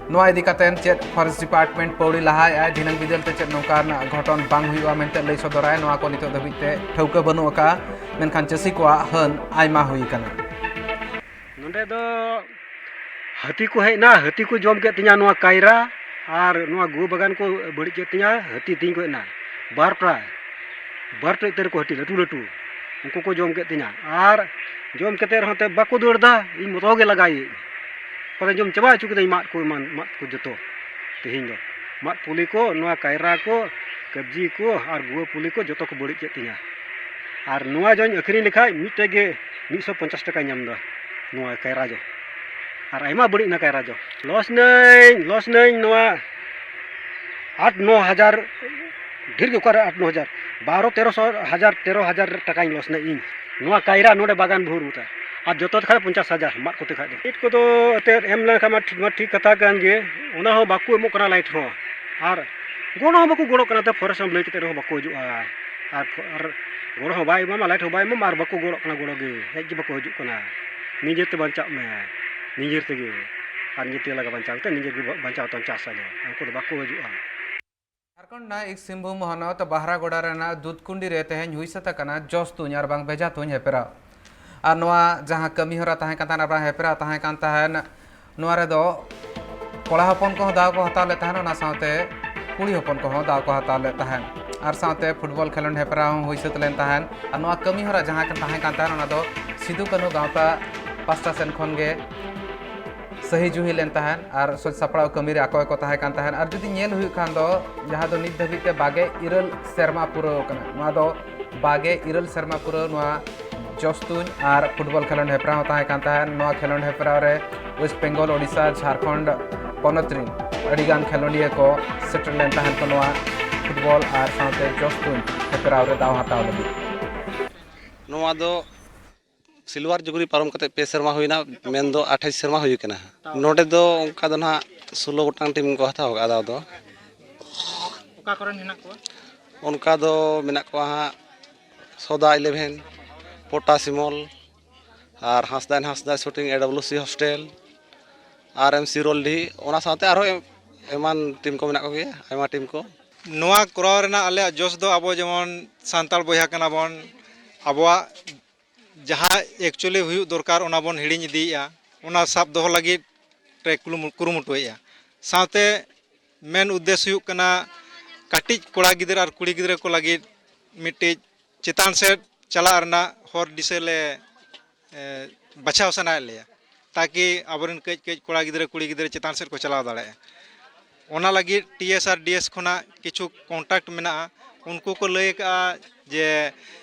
ᱱᱚᱣᱟ ᱤᱫᱤ ᱠᱟᱛᱮ ᱪᱮᱫ ᱯᱷᱚᱨᱮᱥᱴ ᱰᱤᱯᱟᱨᱴᱢᱮᱱᱴ ᱯᱟᱹᱣᱲᱤ ᱞᱟᱦᱟᱭᱮᱫᱼᱟ, ᱫᱷᱤᱱᱟᱹᱝ ᱵᱤᱫᱟᱹᱞ ᱛᱮ ᱪᱮᱫ ᱱᱚᱝᱠᱟᱱ ᱜᱷᱚᱴᱚᱱ ᱵᱟᱝ ᱦᱩᱭᱩᱜᱼᱟ ᱢᱮᱱᱛᱮ ᱞᱟᱹᱭ ᱥᱚᱫᱚᱨᱟᱭ, ᱱᱚᱣᱟ ᱠᱚ ᱱᱤᱛᱚᱜ ᱫᱷᱟᱹᱵᱤᱡ ᱛᱮ ᱴᱷᱟᱹᱣᱠᱟᱹ ᱵᱟᱹᱱᱩᱜ ᱟᱠᱟᱫᱼᱟ, ᱢᱮᱱᱠᱷᱟᱱ ᱪᱟᱹᱥᱤ ᱠᱚᱣᱟᱜ ᱦᱟᱹᱱ ᱟᱭᱢᱟ ᱦᱩᱭ ᱟᱠᱟᱱᱟ᱾ ᱱᱚᱰᱮ ᱫᱚ ᱦᱟᱹᱛᱤ ᱠᱚ ᱦᱮᱡ ᱮᱱᱟ, ᱦᱟᱹᱛᱤ ᱠᱚ ᱡᱚᱢ ᱠᱮᱫ ᱛᱤᱧᱟ ᱱᱚᱣᱟ ᱠᱟᱭᱨᱟ ᱟᱨ ᱱᱚᱣᱟ ᱜᱩᱣᱟᱹ ᱵᱟᱜᱟᱱ ᱠᱚ ᱵᱟᱹᱲᱤᱡ ᱠᱮᱫ ᱛᱤᱧᱟ᱾ ᱦᱟᱹᱛᱤ ᱛᱤᱧ ᱠᱚ ᱦᱮᱡ ᱮᱱᱟ, ᱵᱟᱨ ᱯᱨᱟᱭ ᱵᱟᱨ ᱯᱮ ᱩᱛᱟᱹᱨ ᱠᱚ ᱦᱟᱹᱛᱤ ᱞᱟᱹᱴᱩ ᱞᱟᱹᱴᱩ, ᱩᱱᱠᱩ ᱠᱚ ᱡᱚᱢ ᱠᱮᱫ ᱛᱤᱧᱟ᱾ ᱟᱨ ᱡᱚᱢ ᱠᱟᱛᱮᱫ ᱨᱮᱦᱚᱸ ᱛᱮ ᱵᱟᱠᱚ ᱫᱟᱹᱲ ᱮᱫᱟ, ᱤᱧ ᱢᱚᱛᱚ ᱜᱮ ᱞᱟᱜᱟᱭᱤᱧ᱾ ᱯᱟᱞᱮ ᱡᱚᱢ ᱪᱟᱵᱟ ᱦᱚᱪᱚ ᱠᱤᱫᱟᱹᱧ ᱢᱟᱫ ᱠᱚ, ᱮᱢᱟᱱ ᱢᱟᱫ ᱠᱚ ᱡᱚᱛᱚ᱾ ᱛᱮᱦᱮᱧ ᱫᱚ ᱢᱟᱫ ᱯᱩᱞᱤ ᱠᱚ, ᱱᱚᱣᱟ ᱠᱟᱭᱨᱟ ᱠᱚ, ᱠᱟᱵᱽᱡᱤ ᱠᱚ ᱟᱨ ᱜᱩᱣᱟᱹ ᱯᱩᱞᱤ ᱠᱚ ᱡᱚᱛᱚ ᱠᱚ ᱵᱟᱹᱲᱤᱡ ᱠᱮᱫ ᱛᱤᱧᱟ᱾ ᱟᱨ ᱱᱚᱣᱟ ᱡᱚᱧ ᱟᱹᱠᱷᱨᱤᱧ ᱞᱮᱠᱷᱟᱡ ᱢᱤᱫᱴᱮᱡ ᱜᱮ ᱢᱤᱫ ᱥᱚ ᱯᱚᱧᱪᱟᱥ ᱴᱟᱠᱟᱧ ᱧᱟᱢ ᱮᱫᱟ᱾ ᱱᱚᱣᱟ ᱠᱟᱭᱨᱟ ᱡᱚ ᱟᱨ ᱟᱭᱢᱟ ᱵᱟᱹᱲᱤᱡ ᱮᱱᱟ ᱠᱟᱭᱨᱟ ᱡᱚ᱾ ᱞᱚᱥ ᱱᱟᱹᱧ, ᱞᱚᱥ ᱱᱟᱹᱧ᱾ ᱱᱚᱣᱟ ᱟᱴ ᱱᱚ ᱦᱟᱡᱟᱨ, ᱰᱷᱮᱨ ᱜᱮ ᱚᱠᱟᱨᱮ ᱟᱴ ᱱᱚ ᱦᱟᱡᱟᱨ, ᱵᱟᱨᱚ ᱛᱮᱨᱚ ᱥᱚ ᱦᱟᱡᱟᱨ, ᱛᱮᱨᱚ ᱦᱟᱡᱟᱨ ᱴᱟᱠᱟᱧ ᱞᱚᱥ ᱱᱟ ᱤᱧ᱾ ᱱᱚᱣᱟ ᱠᱟᱭᱨᱟ ᱱᱚᱰᱮ ᱵᱟᱜᱟᱱ ᱵᱷᱳᱨ ᱩᱛᱟᱹᱨ, ᱟᱨ ᱡᱚᱛᱚ ᱠᱷᱟᱡ ᱯᱚᱧᱪᱟᱥ ᱦᱟᱡᱟᱨ ᱢᱟᱫ ᱠᱚᱛᱮ ᱠᱷᱟᱡ ᱫᱚ᱾ ᱤᱴ ᱠᱚᱫᱚ ᱮᱱᱛᱮᱫ ᱮᱢ ᱞᱮᱱᱠᱷᱟᱱ ᱢᱟ ᱴᱷᱤᱠ, ᱢᱟ ᱴᱷᱤᱠ ᱠᱟᱛᱷᱟ ᱠᱟᱱ ᱜᱮ, ᱚᱱᱟ ᱦᱚᱸ ᱵᱟᱠᱚ ᱮᱢᱚᱜ ᱠᱟᱱᱟ ᱞᱟᱭᱤᱴ ᱦᱚᱸ, ᱟᱨ ᱜᱚᱲᱚ ᱦᱚᱸ ᱵᱟᱠᱚ ᱜᱚᱲᱚᱜ ᱠᱟᱱᱟ᱾ ᱛᱚ ᱯᱷᱚᱨᱮᱥᱴ ᱮᱢ ᱞᱟᱹᱭ ᱠᱟᱛᱮᱫ ᱨᱮᱦᱚᱸ ᱵᱟᱠᱚ ᱦᱤᱡᱩᱜᱼᱟ, ᱟᱨ ᱯᱷᱚ-, ᱟᱨ ᱜᱚᱲᱚ ᱦᱚᱸ ᱵᱟᱭ ᱮᱢᱟᱢᱟ, ᱞᱟᱭᱤᱴ ᱦᱚᱸ ᱵᱟᱭ ᱮᱢᱟᱢᱟ, ᱟᱨ ᱵᱟᱠᱚ ᱜᱚᱲᱚᱜ ᱠᱟᱱᱟ ᱜᱚᱲᱚ ᱜᱮ, ᱦᱮᱡ ᱜᱮ ᱵᱟᱠᱚ ᱦᱤᱡᱩᱜ ᱠᱟᱱᱟ᱾ ᱱᱤᱡᱮ ᱛᱮ ᱵᱟᱧᱪᱟᱜ ᱢᱮ, ᱱᱤᱡᱮᱨ ᱛᱮᱜᱮ, ᱟᱨ ᱱᱤᱡᱮ ᱛᱮ ᱞᱟᱜᱟ ᱵᱟᱧᱪᱟᱣ ᱠᱟᱛᱮ ᱱᱤᱡᱮ ᱜᱮ ᱵᱟᱧᱪᱟᱣ ᱛᱟᱢ ᱪᱟᱥ ᱟᱫᱚ, ᱩᱱᱠᱩ ᱫᱚ ᱵᱟᱠᱚ ᱦᱤᱡᱩᱜᱼᱟ᱾ ᱡᱷᱟᱨᱠᱷᱚᱸᱰ ᱨᱮᱱᱟᱜ ᱤᱥᱴ ᱥᱤᱝᱵᱷᱩᱢ ᱦᱚᱱᱚᱛ ᱵᱟᱦᱨᱟᱜᱚᱲᱟ ᱨᱮᱱᱟᱜ ᱫᱩᱫᱷᱠᱩᱱᱰᱤ ᱨᱮ ᱛᱮᱦᱮᱧ ᱦᱩᱭ ᱥᱟᱹᱛ ᱟᱠᱟᱱᱟ ᱡᱚᱥ ᱛᱩᱧ ᱟᱨ ᱵᱟᱝ ᱵᱮᱡᱷᱟ ᱛᱩᱧ ᱦᱮᱯᱨᱟᱣ᱾ ᱟᱨ ᱱᱚᱣᱟ ᱡᱟᱦᱟᱸ ᱠᱟᱹᱢᱤ ᱦᱚᱨᱟ ᱛᱟᱦᱮᱸ ᱠᱟᱱ ᱛᱟᱦᱮᱱᱟ, ᱟᱨ ᱵᱟᱝ ᱦᱮᱯᱨᱟᱣ ᱛᱟᱦᱮᱸ ᱠᱟᱱ ᱛᱟᱦᱮᱱ, ᱱᱚᱣᱟ ᱨᱮᱫᱚ ᱠᱚᱲᱟ ᱦᱚᱯᱚᱱ ᱠᱚᱦᱚᱸ ᱫᱟᱣ ᱠᱚ ᱦᱟᱛᱟᱣ ᱞᱮᱫ ᱛᱟᱦᱮᱱ, ᱚᱱᱟ ᱥᱟᱶᱛᱮ ᱠᱩᱲᱤ ᱦᱚᱯᱚᱱ ᱠᱚᱦᱚᱸ ᱫᱟᱣ ᱠᱚ ᱦᱟᱛᱟᱣ ᱞᱮᱫ ᱛᱟᱦᱮᱱ᱾ ᱟᱨ ᱥᱟᱶᱛᱮ ᱯᱷᱩᱴᱵᱚᱞ ᱠᱷᱮᱞᱳᱸᱰ ᱦᱮᱯᱨᱟᱣ ᱦᱚᱸ ᱦᱩᱭ ᱥᱟᱹᱛ ᱞᱮᱱ ᱛᱟᱦᱮᱱ᱾ ᱟᱨ ᱱᱚᱣᱟ ᱠᱟᱹᱢᱤ ᱦᱚᱨᱟ ᱡᱟᱦᱟᱸ ᱠᱟᱱ ᱛᱟᱦᱮᱸ ᱠᱟᱱ ᱛᱟᱦᱮᱱ, ᱚᱱᱟ ᱫᱚ ᱥᱤᱫᱩ ᱠᱟᱹᱱᱦᱩ ᱜᱟᱶᱛᱟ ᱯᱟᱥᱴᱟ ᱥᱮᱱ ᱠᱷᱚᱱ ᱜᱮ ᱥᱟᱹᱦᱤ ᱡᱩᱦᱤ ᱞᱮᱱ ᱛᱟᱦᱮᱸᱫ ᱟᱨ ᱥᱟᱹᱛ ᱥᱟᱯᱲᱟᱣ ᱠᱟᱹᱢᱤ ᱨᱮ ᱟᱠᱚ ᱜᱮᱠᱚ ᱛᱟᱦᱮᱸ ᱠᱟᱱ ᱛᱟᱦᱮᱸᱫ᱾ ᱟᱨ ᱡᱩᱫᱤ ᱧᱮᱞ ᱦᱩᱭᱩᱜ ᱠᱷᱟᱱ ᱫᱚ, ᱡᱟᱦᱟᱸ ᱫᱚ ᱱᱤᱛ ᱫᱷᱟᱹᱵᱤᱡ ᱛᱮ ᱵᱟᱜᱮ ᱤᱨᱟᱹᱞ ᱥᱮᱨᱢᱟ ᱯᱩᱨᱟᱹᱣ ᱠᱟᱱᱟ, ᱱᱚᱣᱟ ᱫᱚ ᱵᱟᱜᱮ ᱤᱨᱟᱹᱞ ᱥᱮᱨᱢᱟ ᱯᱩᱨᱟᱹᱣ ᱱᱚᱣᱟ ᱡᱚᱥ ᱛᱩᱧ ᱟᱨ ᱯᱷᱩᱴᱵᱚᱞ ᱠᱷᱮᱞᱳᱸᱰ ᱦᱮᱯᱨᱟᱣ ᱦᱚᱸ ᱛᱟᱦᱮᱸ ᱠᱟᱱ ᱛᱟᱦᱮᱸᱫ᱾ ᱱᱚᱣᱟ ᱠᱷᱮᱞᱳᱸᱰ ᱦᱮᱯᱨᱟᱣ ᱨᱮ ᱳᱭᱮᱥᱴ ᱵᱮᱝᱜᱚᱞ, ᱳᱰᱤᱥᱟ, ᱡᱷᱟᱲᱠᱷᱚᱸᱰ ᱯᱚᱱᱚᱛ ᱨᱤᱱ ᱟᱹᱰᱤᱜᱟᱱ ᱠᱷᱮᱞᱳᱸᱰᱤᱭᱟᱹ ᱠᱚ ᱥᱮᱴᱮᱨ ᱞᱮᱱ ᱛᱟᱦᱮᱸᱫ ᱠᱚ ᱱᱚᱣᱟ ᱯᱷᱩᱴᱵᱚᱞ ᱟᱨ ᱥᱟᱶᱛᱮ ᱡᱚᱥ ᱛᱩᱧ ᱦᱮᱯᱨᱟᱣ ᱨᱮ ᱫᱟᱣ ᱦᱟᱛᱟᱣ ᱞᱟᱹᱜᱤᱫ᱾ ᱱᱚᱣᱟ ᱫᱚ ᱥᱤᱞᱣᱟᱨ ᱡᱩᱵᱽᱞᱤ ᱯᱟᱨᱚᱢ ᱠᱟᱛᱮ ᱯᱮ ᱥᱮᱨᱢᱟ ᱦᱩᱭᱱᱟ, ᱢᱮᱱᱫᱚ ᱟᱴᱷᱟᱥ ᱥᱮᱨᱢᱟ ᱦᱩᱭ ᱠᱟᱱᱟ᱾ ᱱᱚᱰᱮ ᱫᱚ ᱚᱱᱠᱟ ᱫᱚ ᱱᱟᱦᱟᱜ ᱥᱳᱞᱳ ᱜᱚᱴᱟᱝ ᱴᱤᱢ ᱠᱚ ᱦᱟᱛᱟᱣ ᱠᱟᱜᱼᱟ ᱫᱟᱣ ᱫᱚ᱾ ᱚᱠᱟ ᱠᱚᱨᱮᱱ ᱦᱮᱱᱟᱜ ᱠᱚᱣᱟ? ᱚᱱᱠᱟ ᱫᱚ ᱢᱮᱱᱟᱜ ᱠᱚᱣᱟ ᱦᱟᱸᱜ ᱥᱚᱫᱟ ᱤᱞᱮᱵᱷᱮᱱ, ᱯᱚᱴᱟ ᱥᱤᱢᱚᱞ, ᱟᱨ Hansda and Hansda shooting, A W C hostel, ᱟᱨ ᱮᱢ ᱥᱤ ᱨᱳᱞᱰᱤ, ᱚᱱᱟ ᱥᱟᱶᱛᱮ ᱟᱨᱦᱚᱸ ᱮᱢ-, ᱮᱢᱟᱱ ᱴᱤᱢ ᱠᱚ ᱢᱮᱱᱟᱜ ᱠᱚᱜᱮᱭᱟ, ᱟᱭᱢᱟ ᱴᱤᱢ ᱠᱚ᱾ ᱱᱚᱣᱟ ᱠᱚᱨᱟᱣ ᱨᱮᱱᱟᱜ ᱟᱞᱮᱭᱟᱜ ᱡᱚᱥ ᱫᱚ, ᱟᱵᱚ ᱡᱮᱢᱚᱱ ᱥᱟᱱᱛᱟᱲ ᱵᱚᱭᱦᱟ ᱠᱟᱱᱟ ᱵᱚᱱ, ᱟᱵᱚᱣᱟᱜ ᱡᱟᱦᱟᱸ actually ᱦᱩᱭᱩᱜ ᱫᱚᱨᱠᱟᱨ, ᱚᱱᱟ ᱵᱚᱱ ᱦᱤᱲᱤᱧ ᱤᱫᱤᱭᱮᱫᱼᱟ᱾ ᱚᱱᱟ ᱥᱟᱵ ᱫᱚᱦᱚ ᱞᱟᱹᱜᱤᱫ ᱞᱮ ᱠᱩᱨᱩᱢᱩ-, ᱠᱩᱨᱩᱢᱩᱴᱩᱭᱮᱫᱼᱟ᱾ ᱥᱟᱶᱛᱮ ᱢᱮᱱ ᱩᱫᱽᱫᱮᱥ ᱦᱩᱭᱩᱜ ᱠᱟᱱᱟ, ᱠᱟᱹᱴᱤᱡ ᱠᱚᱲᱟ ᱜᱤᱫᱽᱨᱟᱹ ᱟᱨ ᱠᱩᱲᱤ ᱜᱤᱫᱽᱨᱟᱹ ᱠᱚ ᱞᱟᱹᱜᱤᱫ ᱢᱤᱫᱴᱤᱡ ᱪᱮᱛᱟᱱ ᱥᱮᱫ ᱪᱟᱞᱟᱜ ᱨᱮᱱᱟᱜ ᱦᱚᱨ ᱫᱤᱥᱟᱹ ᱞᱮ, ᱮ, ᱵᱟᱪᱷᱟᱣ ᱥᱟᱱᱟᱭᱮᱫ ᱞᱮᱭᱟ, ᱛᱟᱠᱤ ᱟᱵᱚᱨᱮᱱ ᱠᱟᱹᱡ ᱠᱟᱹᱡ ᱠᱚᱲᱟ ᱜᱤᱫᱽᱨᱟᱹ ᱠᱩᱲᱤ ᱜᱤᱫᱽᱨᱟᱹ ᱪᱮᱛᱟᱱ ᱥᱮᱫ ᱠᱚ ᱪᱟᱞᱟᱣ ᱫᱟᱲᱮᱭᱟᱜᱼᱟ᱾ ᱚᱱᱟ ᱞᱟᱹᱜᱤᱫ ᱴᱤ ᱮᱥ ᱟᱨ ᱰᱤ ᱮᱥ ᱠᱷᱚᱱᱟᱜ ᱠᱤᱪᱷᱩ contact ᱢᱮᱱᱟᱜᱼᱟ᱾ ᱩᱱᱠᱩ ᱠᱚ ᱞᱟᱹᱭ ᱟᱠᱟᱫᱼᱟ ᱡᱮ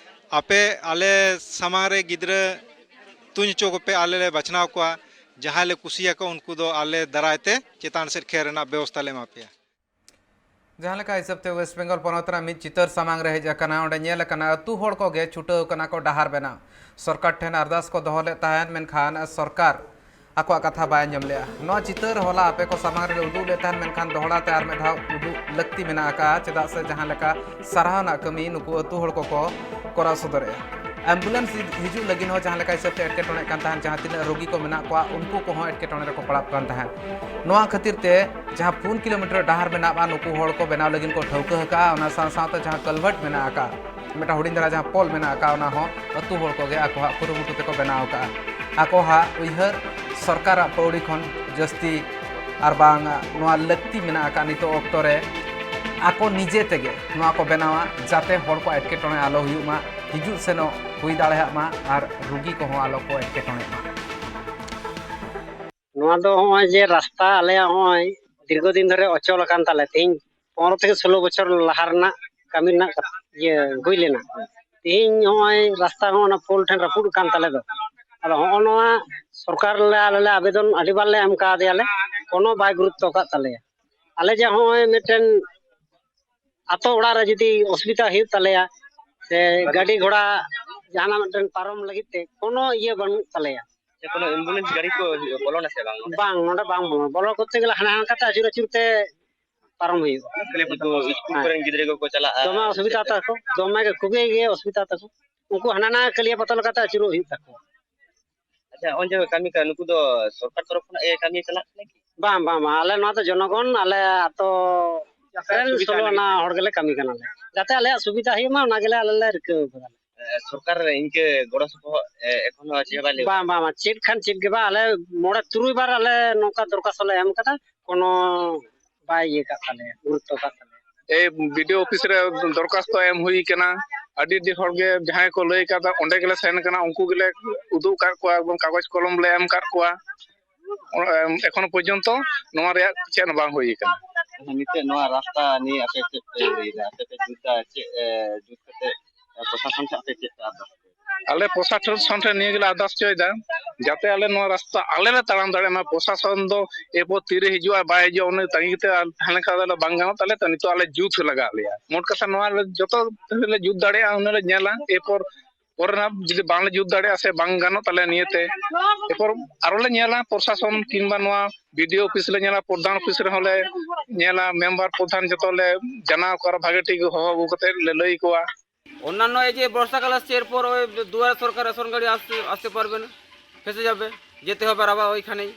ᱟᱯᱮ ᱟᱞᱮ ᱥᱟᱢᱟᱝ ᱨᱮ ᱜᱤᱫᱽᱨᱟᱹ ᱛᱩᱧ ᱦᱚᱪᱚ ᱠᱚᱯᱮ, ᱟᱞᱮ ᱞᱮ ᱵᱟᱪᱷᱱᱟᱣ ᱠᱚᱣᱟ, ᱡᱟᱦᱟᱸᱭ ᱞᱮ ᱠᱩᱥᱤᱭᱟᱠᱚ ᱩᱱᱠᱩ ᱫᱚ ᱟᱞᱮ ᱫᱟᱨᱟᱭ ᱛᱮ ᱪᱮᱛᱟᱱ ᱥᱮᱫ ᱠᱷᱮᱞ ᱨᱮᱱᱟᱜ ᱵᱮᱵᱚᱥᱛᱷᱟ ᱞᱮ ᱮᱢᱟ ᱯᱮᱭᱟ᱾ ᱡᱟᱦᱟᱸ ᱞᱮᱠᱟ ᱦᱤᱥᱟᱹᱵ ᱛᱮ ᱳᱭᱮᱥᱴ ᱵᱮᱝᱜᱚᱞ ᱯᱚᱱᱚᱛ ᱨᱮᱱᱟᱜ ᱢᱤᱫ ᱪᱤᱛᱟᱹᱨ ᱥᱟᱢᱟᱝ ᱨᱮ ᱦᱮᱡ ᱟᱠᱟᱱᱟ, ᱚᱸᱰᱮ ᱧᱮᱞ ᱟᱠᱟᱱᱟ ᱟᱹᱛᱩ ᱦᱚᱲ ᱠᱚᱜᱮ ᱪᱷᱩᱴᱟᱹᱣ ᱠᱟᱱᱟ ᱠᱚ ᱰᱟᱦᱟᱨ ᱵᱮᱱᱟᱣ᱾ ᱥᱚᱨᱠᱟᱨ ᱴᱷᱮᱱ ᱟᱨᱫᱟᱥ ᱠᱚ ᱫᱚᱦᱚ ᱞᱮᱫ ᱛᱟᱦᱮᱸᱫ, ᱢᱮᱱᱠᱷᱟᱱ ᱥᱚᱨᱠᱟᱨ ᱟᱠᱚᱣᱟᱜ ᱠᱟᱛᱷᱟ ᱵᱟᱭ ᱟᱸᱡᱚᱢ ᱞᱮᱫᱼᱟ᱾ ᱱᱚᱣᱟ ᱪᱤᱛᱟᱹᱨ ᱦᱚᱞᱟ ᱟᱯᱮ ᱠᱚ ᱥᱟᱢᱟᱝ ᱨᱮᱞᱮ ᱩᱫᱩᱜ ᱞᱮᱫ ᱛᱟᱦᱮᱸᱫ, ᱢᱮᱱᱠᱷᱟᱱ ᱫᱚᱦᱲᱟ ᱛᱮ ᱟᱨ ᱢᱤᱫ ᱫᱷᱟᱣ ᱩᱫᱩᱜ ᱞᱟᱹᱠᱛᱤ ᱢᱮᱱᱟᱜ ᱟᱠᱟᱫᱼᱟ, ᱪᱮᱫᱟᱜ ᱥᱮ ᱡᱟᱦᱟᱸ ᱞᱮᱠᱟ ᱥᱟᱨᱦᱟᱣ ᱨᱮᱱᱟᱜ ᱠᱟᱹᱢᱤ ᱱᱩᱠᱩ ᱟᱹᱛᱩ ᱦᱚᱲ ᱠᱚᱠᱚ ᱠᱚᱨᱟᱣ ᱥᱚᱫᱚᱨᱮᱫᱼᱟ᱾ ᱮᱢᱵᱩᱞᱮᱱᱥ ᱦᱤᱡᱩᱜ ᱞᱟᱹᱜᱤᱫ ᱦᱚᱸ ᱡᱟᱦᱟᱸ ᱞᱮᱠᱟ ᱦᱤᱥᱟᱹᱵ ᱛᱮ ᱮᱴᱠᱮᱴᱚᱬᱮᱜ ᱠᱟᱱ ᱛᱟᱦᱮᱸᱫ, ᱡᱟᱦᱟᱸ ᱛᱤᱱᱟᱹᱜ ᱨᱳᱜᱤ ᱠᱚ ᱢᱮᱱᱟᱜ ᱠᱚᱣᱟ, ᱩᱱᱠᱩ ᱠᱚᱦᱚᱸ ᱮᱴᱠᱮᱴᱚᱬᱮ ᱨᱮᱠᱚ ᱯᱟᱲᱟᱜ ᱠᱟᱱ ᱛᱟᱦᱮᱸᱫ᱾ ᱱᱚᱣᱟ ᱠᱷᱟᱹᱛᱤᱨ ᱛᱮ ᱡᱟᱦᱟᱸ ᱯᱩᱱ ᱠᱤᱞᱳᱢᱤᱴᱟᱨ ᱰᱟᱦᱟᱨ ᱢᱮᱱᱟᱜᱼᱟ, ᱱᱩᱠᱩ ᱦᱚᱲ ᱠᱚ ᱵᱮᱱᱟᱣ ᱞᱟᱹᱜᱤᱫ ᱠᱚ ᱴᱷᱟᱹᱣᱠᱟᱹ ᱟᱠᱟᱫᱼᱟ᱾ ᱚᱱᱟ ᱥᱟᱶ ᱥᱟᱶᱛᱮ ᱡᱟᱦᱟᱸ ᱠᱟᱞᱵᱷᱟᱨᱴ ᱢᱮᱱᱟᱜ ᱟᱠᱟᱫ, ᱢᱤᱫᱴᱟᱝ ᱦᱩᱰᱤᱧ ᱫᱷᱟᱨᱟ ᱡᱟᱦᱟᱸ ᱯᱳᱞ ᱢᱮᱱᱟᱜ ᱟᱠᱟᱫ, ᱚᱱᱟ ᱦᱚᱸ ᱟᱹᱛᱩ ᱦᱚᱲ ᱠᱚᱜᱮ ᱟᱠᱚᱣᱟᱜ ᱠᱩᱨᱩᱢᱩᱴᱩ ᱛᱮᱠᱚ ᱵᱮᱱᱟᱣ ᱟᱠᱟᱫᱼᱟ᱾ ᱟᱠᱚᱣᱟᱜ ᱩᱭᱦᱟᱹᱨ ᱥᱚᱨᱠᱟᱨᱟᱜ ᱯᱟᱹᱣᱲᱤ ᱠᱷᱚᱱ ᱡᱟᱹᱥᱛᱤ ᱟᱨ ᱵᱟᱝ ᱱᱚᱣᱟ ᱞᱟᱹᱠᱛᱤ ᱢᱮᱱᱟᱜ ᱟᱠᱟᱫ ᱱᱤᱛᱚᱜ ᱚᱠᱛᱚ ᱨᱮ ᱟᱠᱚ ᱱᱤᱡᱮ ᱛᱮᱜᱮ ᱱᱚᱣᱟ ᱠᱚ ᱵᱮᱱᱟᱣᱟ, ᱡᱟᱛᱮ ᱦᱚᱲ ᱠᱚ ᱮᱴᱠᱮᱴᱚᱬᱮ ᱟᱞᱚ ᱦᱩᱭᱩᱜ ᱢᱟ, ᱦᱤᱡᱩᱜ ᱥᱮᱱᱚᱜ ᱦᱩᱭ ᱫᱟᱲᱮᱭᱟᱜ ᱢᱟ ᱟᱨ ᱨᱩᱜᱤ ᱠᱚᱦᱚᱸ ᱟᱞᱚ ᱠᱚ ᱮᱴᱠᱮᱴᱚᱬᱮᱜ ᱢᱟ᱾ ᱱᱚᱣᱟ ᱫᱚ ᱱᱚᱜᱼᱚᱭ ᱡᱮ ᱨᱟᱥᱛᱟ ᱟᱞᱮᱭᱟᱜ ᱱᱚᱜᱼᱚᱭ ᱫᱤᱨᱜᱷᱚ ᱫᱤᱱ ᱫᱷᱚᱨᱮ ᱚᱪᱚᱞ ᱟᱠᱟᱱ ᱛᱟᱞᱮ, ᱛᱮᱦᱮᱧ ᱯᱚᱱᱨᱚ ᱛᱷᱮᱠᱮ ᱥᱳᱞᱳ ᱵᱚᱪᱷᱚᱨ ᱞᱟᱦᱟ ᱨᱮᱱᱟᱜ ᱠᱟᱹᱢᱤ ᱨᱮᱱᱟᱜ ᱠᱟᱛᱷᱟ, ᱤᱭᱟᱹ, ᱦᱩᱭ ᱞᱮᱱᱟ᱾ ᱛᱮᱦᱮᱧ ᱱᱚᱜᱼᱚᱭ ᱨᱟᱥᱛᱟ ᱦᱚᱸ ᱚᱱᱟ ᱯᱳᱞ ᱴᱷᱮᱱ ᱨᱟᱹᱯᱩᱫ ᱟᱠᱟᱱ ᱛᱟᱞᱮ ᱫᱚ᱾ ᱟᱫᱚ ᱦᱚᱸᱜᱼᱚ ᱱᱚᱣᱟ ᱥᱚᱨᱠᱟᱨ ᱞᱮ ᱟᱞᱮ ᱞᱮ ᱟᱵᱮᱫᱚᱱ ᱟᱹᱰᱤ ᱵᱟᱨ ᱞᱮ ᱮᱢ ᱠᱟᱣᱫᱮᱭᱟᱞᱮ, ᱠᱳᱱᱳ ᱵᱟᱭ ᱜᱩᱨᱩᱛᱛᱚ ᱟᱠᱟᱫ ᱛᱟᱞᱮᱭᱟ᱾ ᱟᱞᱮ ᱡᱮ ᱦᱚᱸᱜᱼᱚᱭ ᱢᱤᱫᱴᱮᱱ ᱟᱛᱳ ᱚᱲᱟᱜ ᱨᱮ ᱡᱩᱫᱤ ᱚᱥᱩᱵᱤᱫᱷᱟ ᱦᱩᱭᱩᱜ ᱛᱟᱞᱮᱭᱟ, ᱥᱮ ᱜᱟᱹᱰᱤ ᱜᱷᱚᱲᱟ ᱡᱟᱦᱟᱱᱟᱜ ᱢᱤᱫᱴᱮᱱ ᱯᱟᱨᱚᱢ ᱞᱟᱹᱜᱤᱫ ᱛᱮ ᱠᱳᱱᱳ ᱤᱭᱟᱹ ᱵᱟᱹᱱᱩᱜ ᱛᱟᱞᱮᱭᱟ᱾ ᱥᱮ ᱠᱳᱱᱳ ᱮᱢᱵᱩᱞᱮᱱᱥ ᱜᱟᱹᱰᱤ ᱠᱚ ᱵᱚᱞᱚᱱᱟ ᱥᱮ ᱵᱟᱝ ᱱᱚᱰᱮ? ᱵᱟᱝ, ᱱᱚᱰᱮ ᱵᱟᱝ ᱵᱚᱞᱚᱱᱟ᱾ ᱵᱚᱞᱚ ᱠᱚᱨᱛᱮ ᱜᱮᱞᱮ ᱦᱟᱱᱟ ᱦᱟᱱᱠᱟᱛᱮ ᱟᱹᱪᱩᱨ ᱟᱹᱪᱩᱨ ᱛᱮ ᱯᱟᱨᱚᱢ ᱦᱩᱭᱩᱜᱼᱟ᱾ ᱠᱷᱟᱹᱞᱤ ᱩᱱᱠᱩ ᱥᱠᱩᱞ ᱦᱮᱸ᱾ ᱠᱚᱨᱮᱱ ᱜᱤᱫᱽᱨᱟᱹ ᱠᱚᱠᱚ ᱪᱟᱞᱟᱜᱼᱟ᱾ ᱫᱚᱢᱮ ᱚᱥᱩᱵᱤᱫᱷᱟ ᱛᱟᱠᱚ, ᱫᱚᱢᱮ ᱜᱮ, ᱠᱷᱩᱵᱮ ᱜᱮ ᱚᱥᱩᱵᱤᱫᱷᱟ ᱛᱟᱠᱚ᱾ ᱩᱱᱠᱩ ᱦᱟᱱᱟ ᱱᱟ ᱠᱟᱹᱞᱤᱭᱟ ᱯᱟᱛᱟ ᱞᱮᱠᱟᱛᱮ ᱟᱹᱪᱩᱨᱚᱜ ᱦᱩᱭᱩᱜ ᱛᱟᱠᱚᱣᱟ᱾ ᱟᱪᱪᱷᱟ, ᱱᱚᱜᱼᱚᱭ ᱡᱮ ᱠᱟᱹᱢᱤ ᱠᱟᱱᱟ, ᱱᱩᱠᱩ ᱫᱚ ᱥᱚᱨᱠᱟᱨ ᱛᱚᱨᱚᱯ ᱠᱷᱚᱱᱟᱜ ᱜᱮ ᱠᱟᱹᱢᱤ ᱪᱟᱞᱟᱜ ᱠᱟᱱᱟ ᱠᱤ? ᱵᱟᱝ, ᱵᱟᱝ, ᱵᱟᱝ, ᱟᱞᱮ ᱱᱚᱣᱟ ᱫᱚ ᱡᱚᱱᱚᱜᱚᱱ, ᱟᱞᱮ ᱟᱛᱳ ᱨᱮᱱ ᱥᱩᱵᱤᱫᱷᱟ ᱥᱳᱞᱳ ᱟᱱᱟ ᱞᱟᱹᱜᱤᱫ᱾ ᱦᱚᱲ ᱜᱮᱞᱮ ᱠᱟᱹᱢᱤ ᱠᱟᱱᱟᱞᱮ, ᱡᱟᱛᱮ ᱟᱞᱮᱭᱟᱜ ᱥᱩᱵᱤᱫᱷᱟ ᱦᱩᱭᱩᱜ ᱢᱟ, ᱚᱱᱟ ᱜᱮᱞᱮ ᱟᱞᱮ ᱞᱮ ᱨᱤᱠᱟᱹ ᱠᱟᱫᱟ᱾ ᱮ, ᱥᱚᱨᱠᱟᱨ ᱤᱱᱠᱟᱹ ᱜᱚᱲᱚ ᱥᱚᱯᱚᱦᱚᱫ, ᱮ, ᱮᱠᱷᱚᱱ ᱦᱚᱸ ᱪᱮᱫ ᱦᱚᱸ ᱵᱟᱭ ᱞᱟᱹᱭ ᱵᱟᱝ, ᱵᱟᱝ, ᱵᱟᱝ, ᱪᱮᱫ ᱠᱷᱟᱱ ᱪᱮᱫ ᱜᱮ ᱵᱟᱝ᱾ ᱟᱞᱮ ᱢᱚᱬᱮ ᱛᱩᱨᱩᱭ ᱵᱟᱨ ᱟᱞᱮ ᱱᱚᱝᱠᱟ ᱫᱚᱨᱠᱷᱟᱥᱛᱚ ᱞᱮ ᱮᱢ ᱠᱟᱫᱟ, ᱠᱳᱱᱳ ᱵᱟᱭ ᱤᱭᱟᱹ ᱠᱟᱜ ᱛᱟᱞᱮᱭᱟ, ᱜᱩᱨᱩᱛᱛᱚ ᱠᱟᱜ ᱛᱟᱞᱮᱭᱟ᱾ ᱮᱭ ᱵᱤ ᱰᱤ ᱳ ᱚᱯᱷᱤᱥ ᱨᱮ ᱫᱚᱨᱠᱷᱟᱥᱛᱚ ᱮᱢ ᱦᱩᱭ ᱠᱟᱱᱟ᱾ ᱟᱹᱰᱤ ᱟᱹᱰᱤ ᱦᱚᱲ ᱜᱮ ᱡᱟᱦᱟᱸᱭ ᱠᱚ ᱞᱟᱹᱭ ᱠᱟᱫᱟ, ᱚᱸᱰᱮ ᱜᱮᱞᱮ ᱥᱮᱱ ᱠᱟᱱᱟ, ᱩᱱᱠᱩ ᱜᱮᱞᱮ ᱩᱫᱩᱜ ᱠᱟᱜ ᱠᱚᱣᱟ ᱮᱵᱚᱝ ᱠᱟᱜᱚᱡᱽ ᱠᱚᱞᱚᱢ ᱞᱮ ᱮᱢ ᱠᱟᱜ ᱠᱚᱣᱟ᱾ ᱮᱠᱷᱚᱱᱳ ᱯᱚᱨᱡᱚᱱᱛᱚ ᱱᱚᱣᱟ ᱨᱮᱭᱟᱜ ᱪᱮᱫ ᱦᱚᱸ ᱵᱟᱝ ᱦᱩᱭ ᱠᱟᱱᱟ᱾ ᱟᱪᱪᱷᱟ, ᱱᱤᱛᱚᱜ ᱱᱚᱣᱟ ᱨᱟᱥᱛᱟ ᱱᱤᱭᱮ ᱟᱯᱮ ᱪᱮᱫ ᱯᱮ ᱞᱟᱹᱭᱫᱟ? ᱟᱯᱮ ᱯᱮ ᱡᱩᱛᱟ ᱪᱮᱫ, ᱮ, ᱡᱩᱛ ᱠᱟᱛᱮ ᱯᱨᱚᱥᱟᱥᱚᱱ ᱴᱷᱮᱱ ᱟᱯᱮ ᱪᱮᱫ ᱯᱮ ᱟᱨᱫᱟᱥ? ᱟᱞᱮ ᱯᱨᱚᱥᱟᱥᱚᱱ ᱴᱷᱮᱱ ᱱᱤᱭᱟᱹ ᱜᱮᱞᱮ ᱟᱨᱫᱟᱥ ᱦᱚᱪᱚᱭᱮᱫᱟ, ᱡᱟᱛᱮ ᱟᱞᱮ ᱱᱚᱣᱟ ᱨᱟᱥᱛᱟ ᱟᱞᱮ ᱞᱮ ᱛᱟᱲᱟᱢ ᱫᱟᱲᱮᱭᱟᱜ ᱢᱟ᱾ ᱯᱨᱚᱥᱟᱥᱚᱱ ᱫᱚ ᱮᱨᱯᱚᱨ ᱛᱤᱨᱮ ᱦᱤᱡᱩᱜᱼᱟ ᱵᱟᱭ ᱦᱤᱡᱩᱜᱼᱟ, ᱚᱱᱟ ᱛᱟᱺᱜᱤ ᱠᱟᱛᱮ ᱛᱟᱦᱮᱸ ᱞᱮᱱᱠᱷᱟᱱ ᱫᱚ ᱵᱟᱝ ᱜᱟᱱᱚᱜ ᱛᱟᱞᱮᱭᱟ᱾ ᱛᱚ, ᱱᱤᱛᱚᱜ ᱟᱞᱮ ᱡᱩᱛ ᱞᱟᱜᱟᱣ ᱞᱮᱭᱟ᱾ ᱢᱳᱴ ᱠᱟᱛᱷᱟ, ᱱᱚᱣᱟ ᱨᱮ ᱡᱚᱛᱚ ᱞᱮ ᱡᱩᱛ ᱫᱟᱲᱮᱭᱟᱜᱼᱟ, ᱩᱱᱟᱹᱜ ᱞᱮ ᱧᱮᱞᱟ᱾ ᱮᱨᱯᱚᱨ ᱯᱚᱨᱮ ᱱᱟᱜ ᱡᱩᱫᱤ ᱵᱟᱝᱞᱮ ᱡᱩᱛ ᱫᱟᱲᱮᱭᱟᱜᱼᱟ ᱥᱮ ᱵᱟᱝ ᱜᱟᱱᱚᱜ ᱛᱟᱞᱮᱭᱟ ᱱᱤᱭᱟᱹᱛᱮ, ᱮᱨᱯᱚᱨ ᱟᱨᱚ ᱞᱮ ᱧᱮᱞᱟ ᱯᱨᱚᱥᱟᱥᱚᱱ ᱠᱤᱝᱵᱟ ᱱᱚᱣᱟ ᱵᱤᱰᱤᱳ ᱚᱯᱷᱤᱥ ᱞᱮ ᱧᱮᱞᱟ, ᱯᱨᱚᱫᱷᱟᱱ ᱚᱯᱷᱤᱥ ᱨᱮᱦᱚᱸ ᱞᱮ ᱧᱮᱞᱟ, ᱢᱮᱢᱵᱟᱨ ᱯᱨᱚᱫᱷᱟᱱ ᱡᱚᱛᱚ ᱞᱮ ᱡᱟᱱᱟᱣ ᱠᱚᱣᱟ, ᱵᱷᱟᱜᱮ ᱴᱷᱤᱠ ᱦᱚᱦᱚ ᱟᱹᱜᱩ ᱠᱟᱛᱮ ᱞᱮ ᱞᱟᱹᱭ ᱟᱠᱚᱣᱟ᱾ অন্যান্য এই যে বর্ষাকাল আসছে, এরপর ওই দুয়ারে সরকার রেশন গাড়ি আসতে আসতে পারবে না, ফেঁসে যাবে, যেতে হবে আবার ওইখানেই।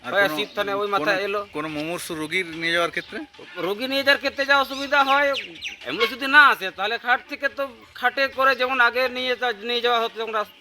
আর হয় কোনো, আসিফ থানে, ওই মাথায় কোনো, এলো। কোনো মুমূর্ষু রোগীর নিয়ে যাওয়ার ক্ষেত্রে? রোগী নিয়ে যাওয়ার ক্ষেত্রে যা অসুবিধা হয়, অ্যাম্বুলেন্স যদি না আসে, তাহলে খাট থেকে তো, খাটে করে যেমন আগে নিয়ে যা-, নিয়ে যাওয়া হতো, যেমন রাস-,